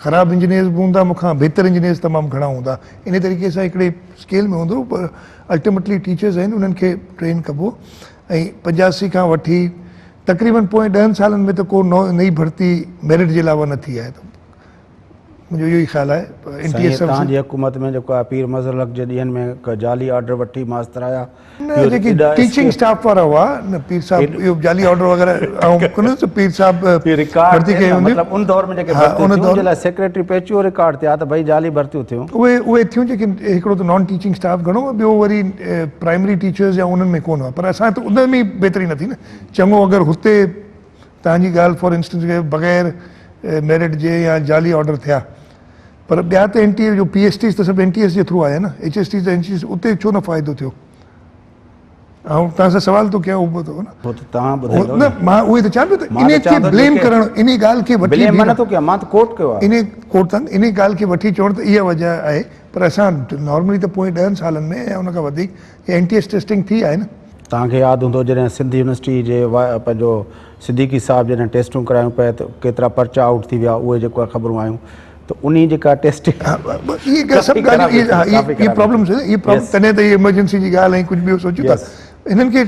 خراب انجنيئرز به هوندا مون کان بهتر انجنيئرز تمام گهڻا هوندا ان طريقي سان هڪڙي اسڪيل ۾ هوندو پر الٽيميٽلي ٽيچرز آهن انهن کي ٽرين ڪبو ۽ پنجاسي کان وٺي تقريبن پوئين ڏهن سالن ۾ ته ڪو نئي ڀرتي ميرٽ جي علاوه نه ٿي آهي ته منهنجو اهو ئي خيال آهي. اين ٽي ايس سائين توهان جي حڪومت ۾ جيڪو آهي پير مظهر الحق جي ڏينهن ۾ ڪا جعلي آرڊر وٺي ماستر آيا نه جيڪي ٽيچنگ اسٽاف وارا هئا نه پير صاحب اهو جعلي آرڊر وغيره آئون ڪونه ته پير صاحب ڀرتي ڪئي هوندي مطلب ان دور ۾ جيڪي ڀرتيون ٿيون ان جي لاء سيڪريٽري پهچي ويو رڪارڊ تي آ ته ڀئي جعلي ڀرتيون ٿيون اهي اهي ٿيون جيڪي هڪڙو ته نان ٽيچنگ اسٽاف گهڻو ٻيو وري پرائمري ٽيچرز يا انهن ۾ ڪونه هئا پر اسان ته ان ۾ بهتري نه ٿي نه چڱو اگر هتي توهان جي ڳالهه فار انسٽنس بغير ميرٽ جي يا جعلي آرڊر ٿيا پر ٻيا ته اين ٽي اي جو پي ايس ٽيز ته سڀ اين ٽي ايس جي ٿرو آيا نه ايڇ ايس ٽيز ته اين ٽي ايس اتي ڇو نه فائدو ٿيو آئون توهان سان سوال ٿو ڪيان اهو ته نه هو ته توهان ٻڌائيندو نه مان اهو ته چوان پيو ته انهي کي بليم ڪرڻ انهي ڳالهه کي وٺي بليم مان نه ٿو ڪيان مان ته ڪوٽ ڪيو آهي انهي ڪوٽ ته انهي ڳالهه کي وٺي چوڻ ته اها وجه آهي پر اسان نارملي ته پوئين 10 سالن ۾ يا ان کان وڌيڪ اين ٽي ايس ٽيسٽنگ ٿي آهي نه. توهان کي ياد هوندو جڏهن سنڌ يونيورسٽي جي پنهنجو صديقي صاحب جڏهن ٽيسٽون ڪرايون پئي ته ڪيترا پرچا آئوٽ ٿي ويا اهي جيڪو آهي خبرون آيون ته انهي جيڪا ٽيسٽنگ اهي سڀ ڳالهيون اهي پرابلمز اهي پرابلم تڏهن ته اهي ايمرجنسي جي ڳالهه ۽ ڪجهه ٻيو سوچيون ٿا هنن کي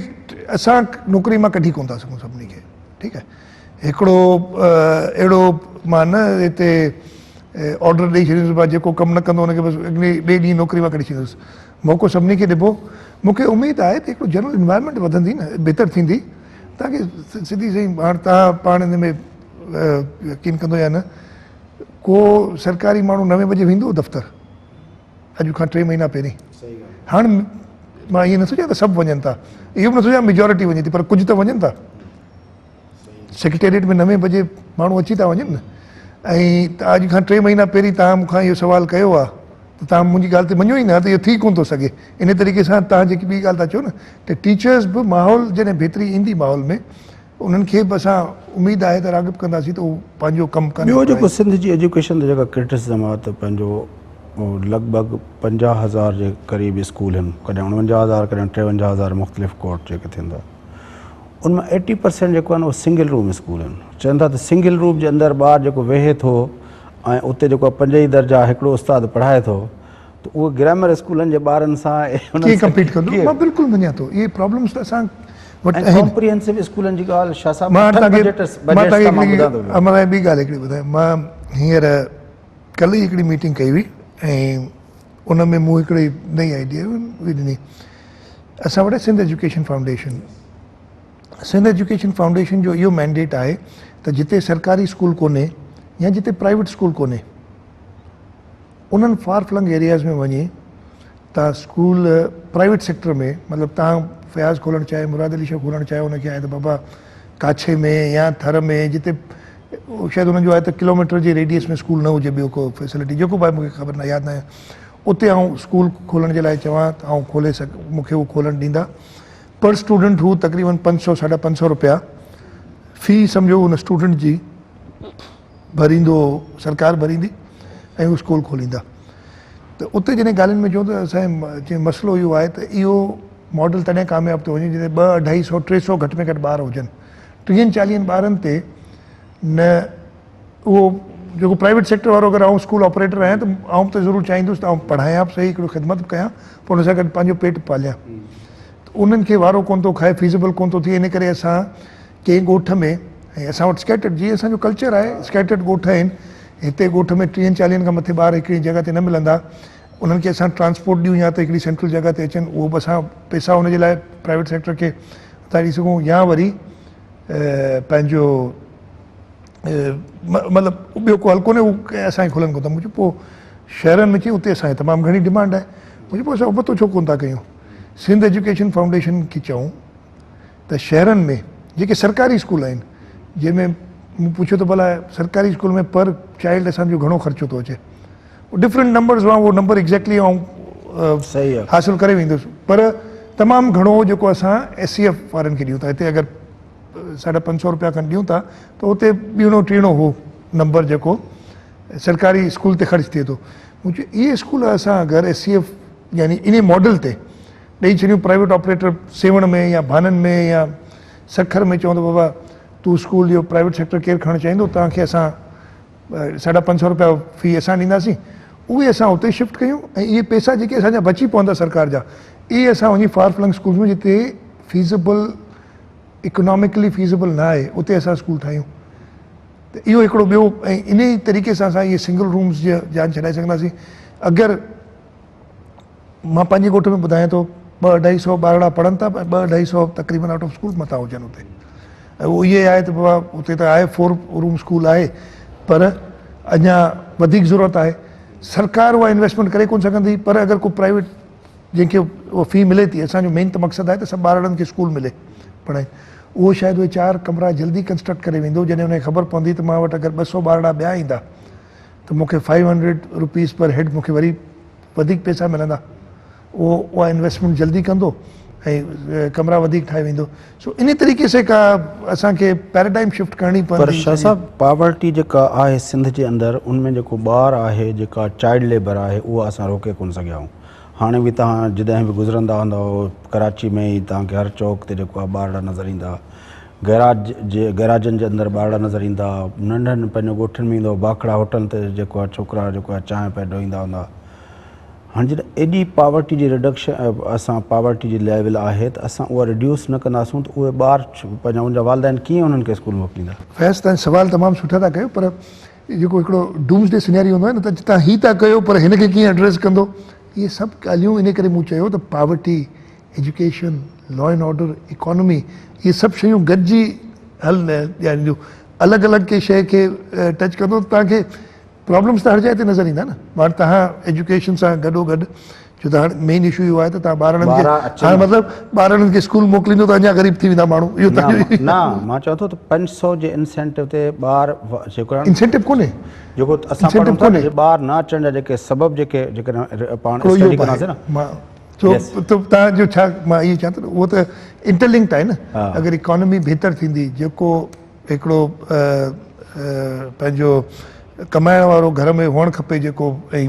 اسان نوڪري مان ڪڍي ڪونه ٿا سگهون سڀني کي ٺيڪ آهي هڪڙو اهڙو مان نه هتي آرڊر ڏئي ڇڏيندس ڀا جيڪو ڪم نه ڪندو ان کي بس اڳلي ٻئي ڏينهن نوڪري مان ڪڍي ڇڏيندس موقعو سڀني کي ڏبو. مون کي اميد آهي ته هڪڙو جنرل انوائرمينٽ وڌندي نه بهتر ٿيندي. توهان کي سڌي سائين هاڻ توهان پاڻ ان ۾ يقين ڪندو يا نه ڪو سرڪاري ماڻهو نوين بجي ويندو هو دفتر اڄ کان 3 مهينا پهرين. هاڻ مان ائين نٿو چوان ته سڀ وڃن ٿا، اهو به نٿو چوان ميجارٽي وڃي ٿي پر ڪجهه ته وڃن ٿا. سيڪريٽريٽ ۾ نوين بجي ماڻهو اچي ٿا وڃن نه ۽ اڄ کان 3 مهينا پهرين توهان مون کان اهو سوال ڪيو آهي ته توهان منهنجي ڳالهه تي مڃيو ئي نه ته اهو ٿي ڪونه ٿو سگهي. ان طريقي سان توهان جيڪي ٻي ڳالهه ٿا چئو نه ته ٽيچرز به ماحول جڏهن بهتري ايندي ماحول ۾ انهن کي به اسان اميد آهي ته راغب ڪنداسين ته هو پنهنجو ڪم ڪن. ٻيو جيڪو سنڌ جي ايجوڪيشن تي جيڪا ڪرٽسزم آهي ته پنهنجو لڳ ڀڳ 50,000 جي قريب اسڪول آهن ڪڏهن 49,000 ڪڏهن 53,000 مختلف ڪورٽ جيڪي ٿين ٿا ان مان ايٽي پرسينٽ جيڪو آهن اهو سنگل روم اسڪول آهن. چون ٿا ته سنگل روم جي اندر ٻار جيڪو ويهي ٿو ۽ اتي جيڪو آهي پنج ئي درجا هڪڙو استاد پڙهائي ٿو ته اهو گرامر اسڪولن جي ٻارن سان ڪيئن ڪمپيٽ ڪندو؟ مان بلڪل مڃان ٿو اهي پرابلمس ته اسان وٽ آهن. ڪمپريهنسو اسڪولن جي ڳالهه شاهه صاحب اٺن بجيٽس تان مان ٻڌان ٿو پيو. مان توهان کي ٻي ڳالهه هڪڙي ٻڌايان مان هينئر ڪلهه ئي هڪڙي ميٽنگ ڪئي هئي ۽ ان ۾ مون هڪڙي نئين آئيڊيا به ڏني. اسان وٽ Sindh education foundation, Sindh education foundation جو اهو مينڊيٽ آهي ته جتي سرڪاري اسڪول ڪونهي يا جتي پرائيويٽ اسڪول ڪونهي انهن فار فلنگ ايرياز ۾ وڃي تان اسڪول پرائيويٽ سيڪٽر ۾ مطلب تان فياض کولڻ چاهي مراد علي شاهه کولڻ چاهي ان کي آهي ته بابا ڪاڇي ۾ يا ٿر ۾ جتي شايد انهن جو آهي ته ڪلوميٽر جي ريڊيس ۾ اسڪول نه هجي ٻيو ڪو فيسلٽي جيڪو به آهي مونکي خبر نه ياد نه آهي اتي آئون اسڪول کولڻ جي لاء چوان ته آئون کولي سگھ مون کي هو کولڻ ڏيندا پر اسٽوڊنٽ هو تقريبن 500 ساڍا 500 روپيا في سمجھو ان اسٽوڊنٽ جي ڀريندو سرڪار ڀريندي ۽ هو اسڪول کوليندا ته اتي جڏهن ڳالهين ۾ چون ته اسان جي مسئلو اهو آهي ته اهو ماڊل تڏهن ڪامياب ٿو وڃي جڏهن 2 250 300 گهٽ ۾ گهٽ ٻار هجن 30 40 ٻارن تي نه اهو جيڪو پرائيويٽ سيڪٽر وارو اگر آئون اسڪول آپريٽر آهيان ته آئون ته ضرور چاهيندس ته آئون پڙهايان به صحيح هڪڙو خدمت به ڪيان پوء ان سان گڏ پنهنجو پيٽ به پاليان ته انهن کي وارو ڪونه ٿو کائي فيزبل ڪونه ٿو ٿئي ان ڪري اسان ڪنهن ڳوٺ ۾ ۽ اسان وٽ اسڪيٽرڊ جيئن اسان جو ڪلچر آهي اسڪيٽرڊ ڳوٺ آهن هتي ڳوٺ ۾ 30 40 کان مٿي ٻار هڪڙي جڳهه تي نه ملندا انهن کي اسان ٽرانسپورٽ ڏيون يا ته هڪڙي سينٽرل جڳهه تي اچن اهو به اسان پئسا ان جي لاء پرائيويٽ سيڪٽر کي نٿا ڏئي سگهون يا وري پنهنجو مطلب ٻيو ڪو حل ڪونهي هو اسان کي کولن ڪونه ٿا مون چيو پوء شهرن ۾ چي اتي اسان کي تمام گهڻي ڊمانڊ آهي مون چيو پوء اسان ابتو ڇو ڪونه ٿا ڪيون سنڌ ايجوڪيشن فائونڊيشن کي چئون ته شهرن ۾ جيڪي سرڪاري اسڪول آهن جنهن ۾ مون پڇيو ته ڀلا سرڪاري اسڪول ۾ پر چائلڊ اسان جو گهڻو خرچو ٿو اچي ڊفرنٽ نمبرز هئا اهو نمبر ايگزيڪٽلي آئون حاصل ڪري ويندس پر تمام گهڻو جيڪو اسان ايس سي ايف وارن کي ڏيون ٿا هتي اگر 550 روپيا کن ڏيون ٿا ته اتي ٻيڻو ٽيڻو هو نمبر جيڪو سرڪاري اسڪول تي خرچ ٿئي ٿو. مون چيو اهي اسڪول اسان اگر ايس سي ايف يعني انهي ماڊل تي ڏئي ڇڏيون پرائيويٽ آپريٽر سيوهڻ ۾ يا ڀانن ۾ يا سکر ۾ چون ته بابا تون اسڪول جو پرائيويٽ سيڪٽر ڪير کڻڻ چاهيندو توهان کي اسان 550 روپيا في اسان ڏينداسين اهي اسان اتي شفٽ ڪيون ۽ اهي پئسا جيڪي اسان جا بچي پوندا سرڪار جا اهي اسان وڃي فار فلنگ اسڪولز ۾ جتي فيزبل اڪناميڪلي فيزبل نه آهي اتي اسان اسڪول ٺاهيون. ته اهو هڪڙو ٻيو ۽ ان ئي طريقي سان اسان اهي سنگل رومز جي جان ڇڏائي سگهنداسين. اگر مان پنهنجي ڳوٺ ۾ ٻڌايان ٿو ٻه اڍائي سو ٻارڙا پڙهن ٿا ۽ ٻه اڍائي سو تقريبن آئوٽ آف اسڪول مٿان هجن اتي ۽ اهو اهي آهي ته بابا اتي ته آهي فور روم اسڪول آهي پر اڃا وڌيڪ ضرورت آهي. سرڪار اها انويسٽمينٽ ڪري ڪونه سگهندي پر اگر ڪو پرائيويٽ جنهن کي اها في ملي ٿي، اسان جو مين ته مقصد آهي ته سڀ ٻارڙن کي اسڪول ملي پڙهائين، اهو شايد اهي چار ڪمرا جلدي ڪنسٽرڪٽ ڪري ويندو جڏهن ان کي خبر پوندي ته مان وٽ اگر 200 ٻارڙا ٻيا ايندا ته مون کي five hundred rupees per head مون کي وري وڌيڪ پئسا ملندا، اهو اها انويسٽمينٽ جلدي ڪندو ۽ ڪمرا وڌيڪ ٺاهي ويندو. سو انهي طريقي سي ڪا اسان کي پيراڊائم شفٽ ڪرڻي پر پوندي شاهه سڄي. صاحب پاورٽي جيڪا آهي سنڌ جي اندر ان ۾ جيڪو ٻار آهي جيڪا چائلڊ ليبر آهي اها اسان روڪي ڪونه سگهيا آهيون هاڻي به توهان جڏهن به گذرندا هوندؤ ڪراچي ۾ ئي توهان کي هر چوڪ تي جيڪو آهي ٻارڙا نظر ايندا گيراج جي گيراجن جي اندر ٻارڙا نظر ايندا ننڍن پنهنجو ڳوٺن ۾ ايندو باکڙا هوٽل تي جيڪو آهي ڇوڪرا جيڪو آهي چانهه پيا ڍوئيندا هوندا هاڻي جڏهن ايڏي پاورٽي جي رڊڪشن اسان پاورٽي جي ليول آهي ته اسان اها رڊيوس نه ڪنداسون ته اهي ٻار پنهنجا ان جا والدين ڪيئن انهن کي اسڪول موڪليندا. فيض تهان سوال تمام سٺا ٿا ڪيو پر جيڪو هڪڙو ڊومز ڊي سيناريو هوندو آهي نه ته تهان هي ٿا ڪيو پر هن کي ڪيئن ايڊريس ڪندو اهي سڀ ڳالهيون ان ڪري مون چيو ته poverty, education, law and order, economy اهي سڀ شيون گڏجي حل ڏيارينديون الڳ الڳ ڪنهن شيء کي ٽچ ڪندو ته تهان کي پرابلمس ته هر جاء تي نظر ايندا نه ماڻ تهان ايجوڪيشن سان گڏو گڏ ڇو ته هاڻ مين اشو اهو آهي ته تهان ٻارڙن کي هاڻ مطلب ٻارڙن کي اسڪول موڪليندو ته اڃا غريب ٿي ويندا ماڻهو اهو تهان نه مان چوان ٿو ته 500 جي انسينٽو تي ٻار جيڪو انسينٽو ڪونهي جيڪو اسان پڙهون ٿا نه ٻار نه اچڻ جا جيڪي سبب جيڪي جيڪڏهن پاڻ اسٽڊي ڪنداسين نه مان تو تهان جو ڇا مان اهو چوان ٿو اهو ته انٽرلنڪڊ آهي نه اگر اڪانومي بهتر ٿيندي جيڪو هڪڙو پنهنجو ڪمائڻ وارو گهر ۾ هئڻ کپي جيڪو ۽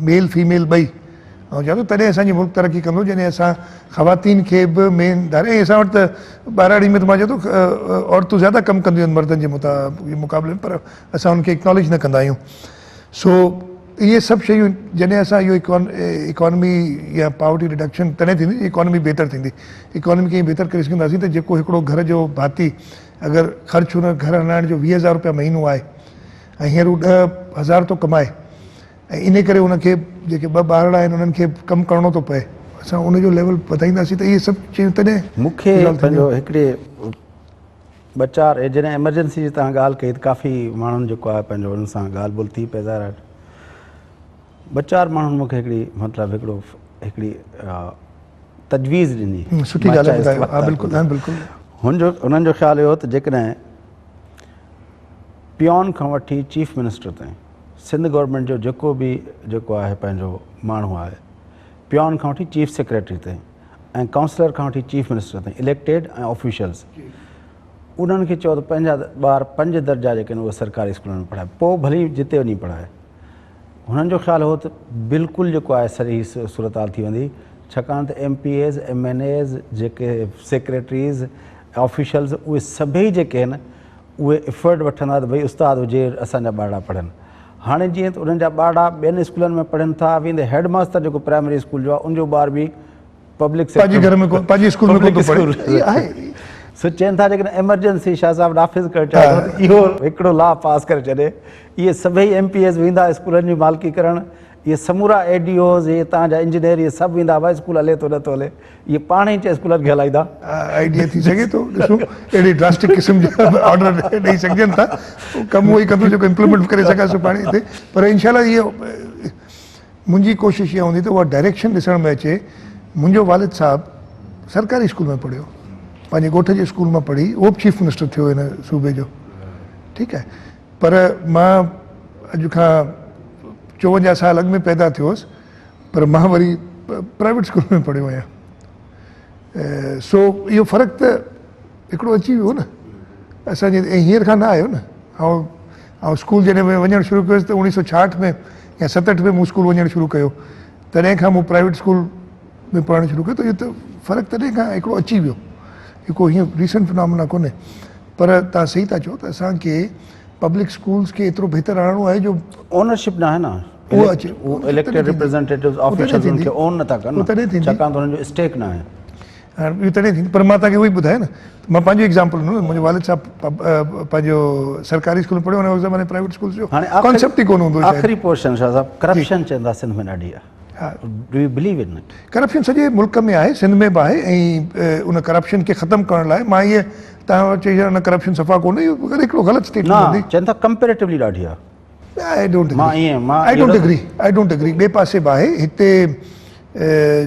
ميل فيميل ٻئي آئون چوان ٿو تڏهن اسان جي ملڪ ترقي ڪندو جڏهن اسان خواتين کي به مين ڌاري ۽ اسان وٽ ته ٻهراڙي ۾ ته مان چوان ٿو عورتون زياده ڪم ڪنديون آهن مردن جي مقابلي ۾ پر اسان انهن کي اڪناليج نه ڪندا آهيون سو اهي سڀ شيون جڏهن اسان اهو اڪانومي يا پاورٽي رڊڪشن تڏهن ٿيندي جڏهن اڪانومي بهتر ٿيندي. اڪانومي ڪيئن بهتر ڪري سگهنداسين ته جيڪو هڪڙو گهر جو ڀاتي اگر خرچ هن گهر هلائڻ جو 20 هزار روپيا مهينو آهي ۽ هينئر هو 10,000 ٿو ڪمائي ۽ انهي ڪري هن کي جيڪي ٻه ٻارڙا آهن انهن کي ڪم ڪرڻو ٿو پئي اسان ان جو ليول وڌائينداسين ته اهي سڀ شيون تڏهن مون کي پنهنجو هڪڙي ٻه چار جڏهن ايمرجنسي جي توهان ڳالهه ڪئي ته ڪافي ماڻهن جيڪو آهي پنهنجو انهن سان ڳالهه ٻولهه ٿي پئي ظاهر آهي ٻه چار ماڻهن مون کي هڪڙي مطلب هڪڙو هڪڙي تجويز ڏني. سٺي ڳالهه آهي ٻڌايو. ها بلڪل ها بلڪل. هن جو انهن جو خيال اهو ته جيڪڏهن پيون کان وٺي چيف منسٽر تائين سنڌ گورنمينٽ جو جيڪو به جيڪو آهي پنهنجو ماڻهو آهي پيون کان وٺي چيف سيڪريٽري تائين ۽ ڪائونسلر کان وٺي چيف منسٽر تائين اليڪٽيڊ ۽ آفيشلز انهن کي چئو ته پنهنجا ٻار پنج درجا جيڪي آهن اهي سرڪاري اسڪولن ۾ پڙهائي پوء ڀلي جتي وڃي پڙهائي هنن جو خيال هو ته بلڪل جيڪو آهي صحيح صورتحال ٿي ويندي ڇاڪاڻ ته M P As M N As جيڪي سيڪريٽريز آفيشلز اهي سڀئي جيڪي آهن اهي افرٽ وٺندا ته ڀئي استاد هجي اسان جا ٻارڙا پڙهن. هاڻي جيئن ته انهن جا ٻارڙا ٻين اسڪولن ۾ پڙهن ٿا ويندي هيڊ ماستر جيڪو پرائمري اسڪول جو آهي ان جو ٻار به پبلڪ سيڪٽر پنهنجي گهر ۾ ڪو پنهنجي اسڪول ۾ ڪونه ٿو پڙهي آهي. سو چين ٿا جيڪڏهن ايمرجنسي شاهه صاحب نافذ ڪرڻ چاهي ٿو ته اهو هڪڙو لا پاس ڪري ڇڏي اهي سڀئي ايم پي ايز ويندا اسڪولن جي مالڪي ڪرڻ اهي سمورا اي ڊي اوز اهي تهان جا انجنيئر اهي سڀ ويندا ڀائي اسڪول هلي ٿو نه ٿو هلي اهي پاڻ ئي اسڪولن کي هلائيندا. آئيڊيا ٿي سگهي ٿو ڏسون اهڙي ڊراسٽڪ قسم جا آرڊر ڏئي سگهجن ٿا ڪم اهو ئي ڪندو جيڪو امپليمينٽ ڪري سگهان سو پاڻ هتي پر انشاء الله اهو منهنجي ڪوشش اها هوندي ته اها ڊائريڪشن ڏسڻ ۾ اچي منهنجو والد صاحب سرڪاري اسڪول ۾ پڙهيو پنهنجي ڳوٺ جي اسڪول مان پڙهي اهو به چيف منسٽر ٿيو هن صوبي جو ٺيڪ آهي پر مان اڄ کان 54 سال اڳ ۾ پيدا ٿيو هوس پر مان وري پرائيويٽ اسڪول ۾ پڙهيو آهيان سو اهو فرق ته هڪڙو اچي ويو نه اسانجي ۽ هينئر کان نه آيو نه آئون آئون اسڪول جڏهن وڃڻ شروع ڪيس ته 1966 ۾ يا 67 ۾ مون اسڪول وڃڻ شروع ڪيو تڏهن کان مون پرائيويٽ اسڪول ۾ پڙهڻ شروع ڪيو ته اهو ته فرق تڏهن کان هڪڙو اچي ويو هڪ هيئن ريسنٽ فنامنا ڪونهي پر تان صحيح ٿا چئو ته اسان کي پبلڪ اسڪولز کي ايترو بهتر آڻڻو آهي جو اونرشپ نه آهي نه اهو اچي اهو اليڪٽيڊ ريپريزنٽيٽوز آفيشلز ان کي اون نٿا ڪن ڇاڪاڻ ته انهن جو اسٽيڪ نه آهي. هاڻ اهو تڏهن ٿيندو پر مان توهان کي اهو ئي ٻڌايو نه ته مان پنهنجو ايگزامپل ڏنو منهنجو والد صاحب پنهنجو سرڪاري اسڪول ۾ پڙهيو ان وقت زماني پرائيويٽ اسڪول جو ڪانسيپٽ ئي ڪونه هوندو هو آخري پورشن شاهه صاحب ڪرپشن چوندا سنڌ ۾ ڏاڍي آهي do you believe in it? Corruption سڄي ملڪ ۾ آهي سنڌ ۾ به آهي ۽ ان ڪرپشن کي ختم ڪرڻ لاء مان ائين توهان چئي ڇڏيو نه ڪرپشن صفا ڪونه اهو هڪڙو غلط اسٽيٽمينٽ هوندي نه چون ٿا ڪمپيريٽولي ڏاڍي آهي. I don't agree I don't agree I don't agree ٻئي پاسي به آهي هتي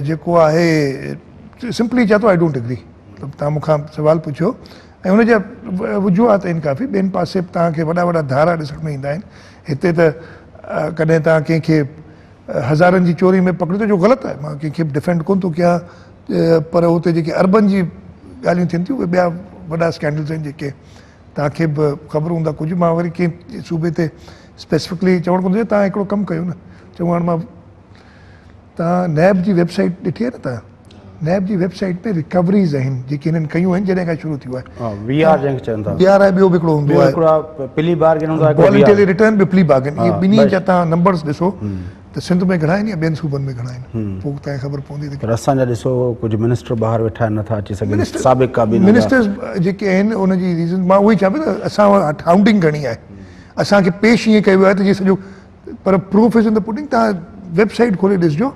جيڪو آهي سمپلي چوان ٿو I don't agree مطلب توهان مون کان سوال پڇيو ۽ ان جا وجوهات آهن ڪافي ٻين پاسي به توهان کي وڏا وڏا ڌارا ڏسڻ ۾ ايندا آهن هتي ته ڪڏهن توهان ڪنهن کي هزارن جي چوري ۾ پڪڙيو ته جو غلط آهي مان ڪنهن کي به ڊفينڊ ڪونه ٿو ڪيان پر اتي جيڪي اربن جي ڳالهيون ٿين ٿيون اهي ٻيا وڏا اسڪينڊلز آهن جيڪي توهان کي به خبر هوندا ڪجهه مان وري ڪنهن صوبي تي اسپيسفڪلي چوڻ ڪونه ٿو چاهيان توهان هڪڙو ڪم ڪيو نه چڱو هاڻ مان توهان نيب جي ويب سائيٽ ڏٺي آهي نه توهان نيب جي ويب سائيٽ ۾ رڪوريز آهن جيڪي هنن ڪيون آهن جڏهن کان شروع ٿيو آهي وي آر جنهن کي چون ٿا وي آر آهي ٻيو به هڪڙو هوندو آهي هڪڙو پلي بارگين هوندو آهي والنٽري ريٽرن به پلي بارگين اهي ٻنهي جا توهان نمبرز ڏسو ته سنڌ ۾ گهڻا آهن يا ٻين صوبن ۾ گهڻا آهن پوء توهان کي خبر پوندي ته پر اسان جا ڏسو ڪجهه منسٽر ٻاهر ويٺا آهن نٿا اچي سگهن سابق ڪابينا جا منسٽرز جيڪي آهن ان جي ريزن مان اهو ئي چوان پيو ته اسان وٽ هائونڊنگ گهڻي آهي اسان کي پيش ائين ڪيو ويو آهي ته جيئن سڄو پر proof is in the pudding توهان ويب سائيٽ کولي ڏسجو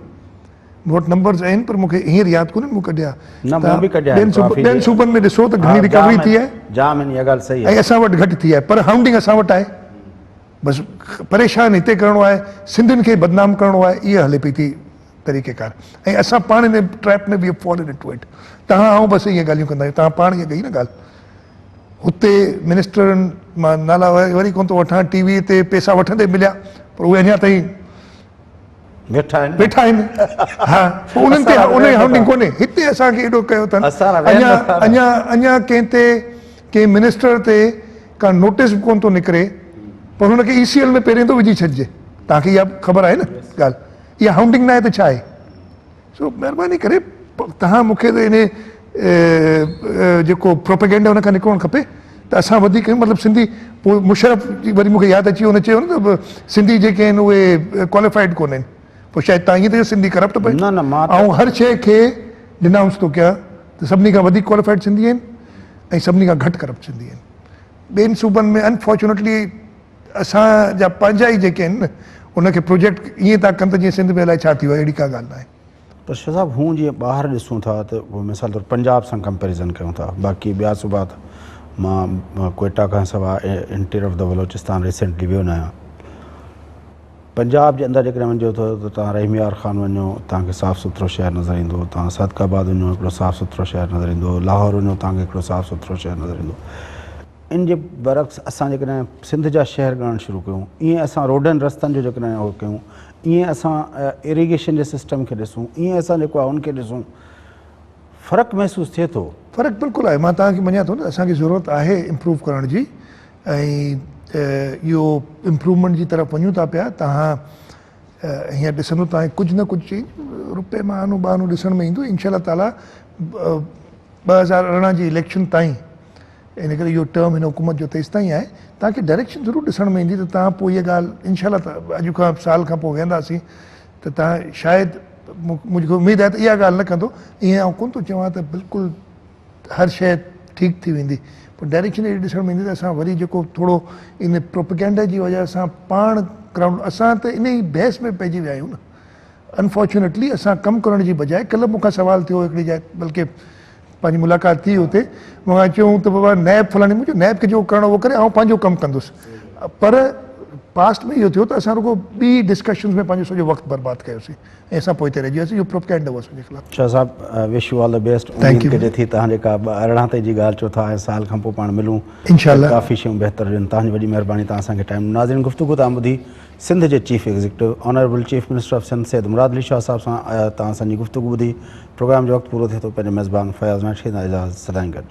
مون وٽ نمبرز آهن پر مون کي هينئر ياد ڪونهن مون ڪڍيا نه مون به ڪڍيا آهن ٻين صوبن ۾ ڏسو ته گهڻي رڪوري ٿي آهي جام آهن اها ڳالهه صحيح آهي ۽ اسان وٽ گهٽ ٿي آهي پر هائونڊنگ اسان وٽ آهي بس پريشان هتي ڪرڻو آهي سنڌين کي بدنام ڪرڻو آهي اها هلي پئي ٿي طريقه ڪار ۽ اسان پاڻ ان trap ۾ we have fallen into it توهان آئون بس ائين ڳالهيون ڪندا آهيون توهان پاڻ ائين ڪئي نه ڳالهه هتي منسٽرن مان نالا وري ڪونه ٿو وٺان ٽي وي تي پيسا وٺندي مليا پر اهي اڃا تائين ويٺا آهن ويٺا آهن ها پوء انهن تي ان جي هائونڊنگ ڪونهي هتي اسان کي ايڏو ڪيو اٿن اڃا اڃا اڃا ڪنهن تي ڪنهن منسٽر تي ڪا نوٽيس به ڪونه ٿو نڪري پر هن کي اي سي ايل ۾ پهرين ٿو وجهي ڇڏجي توهان کي اها خبر آهي نه ڳالهه اها هائونڊنگ ناهي ته ڇا آهي سو مهرباني ڪري توهان مون کي ته ان جيڪو پروپيگنڊا ان کان نڪرڻ کپي ته اسان وڌيڪ آهيون مطلب سنڌي پوء مشرف جي وري مون کي ياد اچي ويو هن چيو نه ته سنڌي جيڪي آهن اهي ڪواليفائيڊ ڪونهن پوء شايد توهان ائين ٿا چئو سنڌي ڪرپٽ به نه نه مان آئون هر شيء کي ڊنائونس ٿو ڪيان ته سڀني کان وڌيڪ ڪواليفائيڊ سنڌي آهن ۽ سڀني کان گهٽ ڪرپٽ سنڌي آهن ٻين صوبن ۾ انفارچونيٽلي اسان جا پنهنجا ئي جيڪي آهن نه ان کي پروجيڪٽ ائين ٿا ڪن ته جيئن سنڌ ۾ الائي ڇا ٿي ويو آهي اهڙي ڪا ڳالهه ناهي. پر شاهه صاحب هون جيئن ٻاهر ڏسون ٿا ته مثال طور پنجاب سان ڪمپيريزن ڪيون ٿا باقي ٻيا صوبا ته مان ڪوئيٽا کان سواء interior of the Balochistan recently ويو ناهيان پنجاب جي اندر جيڪڏهن وڃجي ٿو ته توهان رحيم يار خان وڃو توهان کي صاف سٿرو شهر نظر ايندو توهان صادق آباد وڃو هڪڙو صاف سٿرو شهر نظر ايندو لاهور وڃو توهان کي هڪڙو صاف سٿرو شهر نظر ايندو ان جي برعڪس اسان جيڪڏهن سنڌ جا شهر ڳڻڻ شروع ڪيون ائين اسان روڊن رستن جو جيڪڏهن اهو ڪيون ائين اسان اريگيشن جي سسٽم کي ڏسون ائين اسان جيڪو آهي ان کي ڏسون فرق محسوس ٿئي ٿو. فرق بلڪل آهي مان توهان کي مڃان ٿو نه اسان کي ضرورت آهي امپروو ڪرڻ جي ۽ اهو امپروومينٽ جي طرف وڃون ٿا پيا توهان هينئر ڏسندو توهان کي ڪجهه نه ڪجهه چينج روپي مان آنو ٻه آنو ڏسڻ ۾ ايندو انشاء الله تعالي 2018 جي اليڪشن تائين ان ڪري اهو ٽرم هن حڪومت جو تيستائين آهي توهان کي ڊائريڪشن ضرور ڏسڻ ۾ ايندي ته توهان پوء اها ڳالهه انشاء الله اڄ کان سال کان پوء ويهنداسين ته توهان شايد مونکي اميد آهي ته اها ڳالهه نه ڪندو ائين آئون ڪونه ٿو چوان ته بلڪل هر شيء ٺيڪ ٿي ويندي پر ڊائريڪشن اهڙي ڏسڻ ۾ ايندي ته اسان وري جيڪو ٿورو ان پروپيگنڊا جي وجه سان پاڻ گرائونڊ اسان ته ان ئي بحث ۾ پئجي ويا آهيون نه انفارچونيٽلي اسان ڪم ڪرڻ جي بجاء ڪلهه مون کان سوال ٿيو هڪڙي جاء بلڪه پنهنجي ملاقات ٿي اتي مون کان چيو ته بابا نيب فلاڻي مون چيو نيب کي جيڪو ڪرڻو اهو ڪري آئون پنهنجو ڪم ڪندس پر پاسٽ ۾ اهو ٿيو ته اسان رڳو ٻي ڊسڪشنز ۾ پنهنجو سڄو وقت برباد ڪيوسين ۽ اسان پوئتي رهجي وياسين اهو پروپيگنڊا هو اسان جي خلاف. شاهه صاحب وش يو آل the best اميد ڪجي ٿي توهان جيڪا 18 تائين جي ڳالهه چئو ٿا ۽ سال کان پوء پاڻ ملون انشاء الله ڪافي شيون بهتر هجن توهان جي وڏي مهرباني توهان اسان کي ٽائيم ڏنو ناظرين گفتگو توهان ٻڌي سنڌ جي chief executive honourable chief minister of Sindh Syed Murad Ali Shah صاحب سان توهان اسان جي گفتگو ٻڌي پروگرام جو وقت پورو ٿئي ٿو پنهنجي ميزبان فياض ناٺي سان اجازت سدائين گڏ.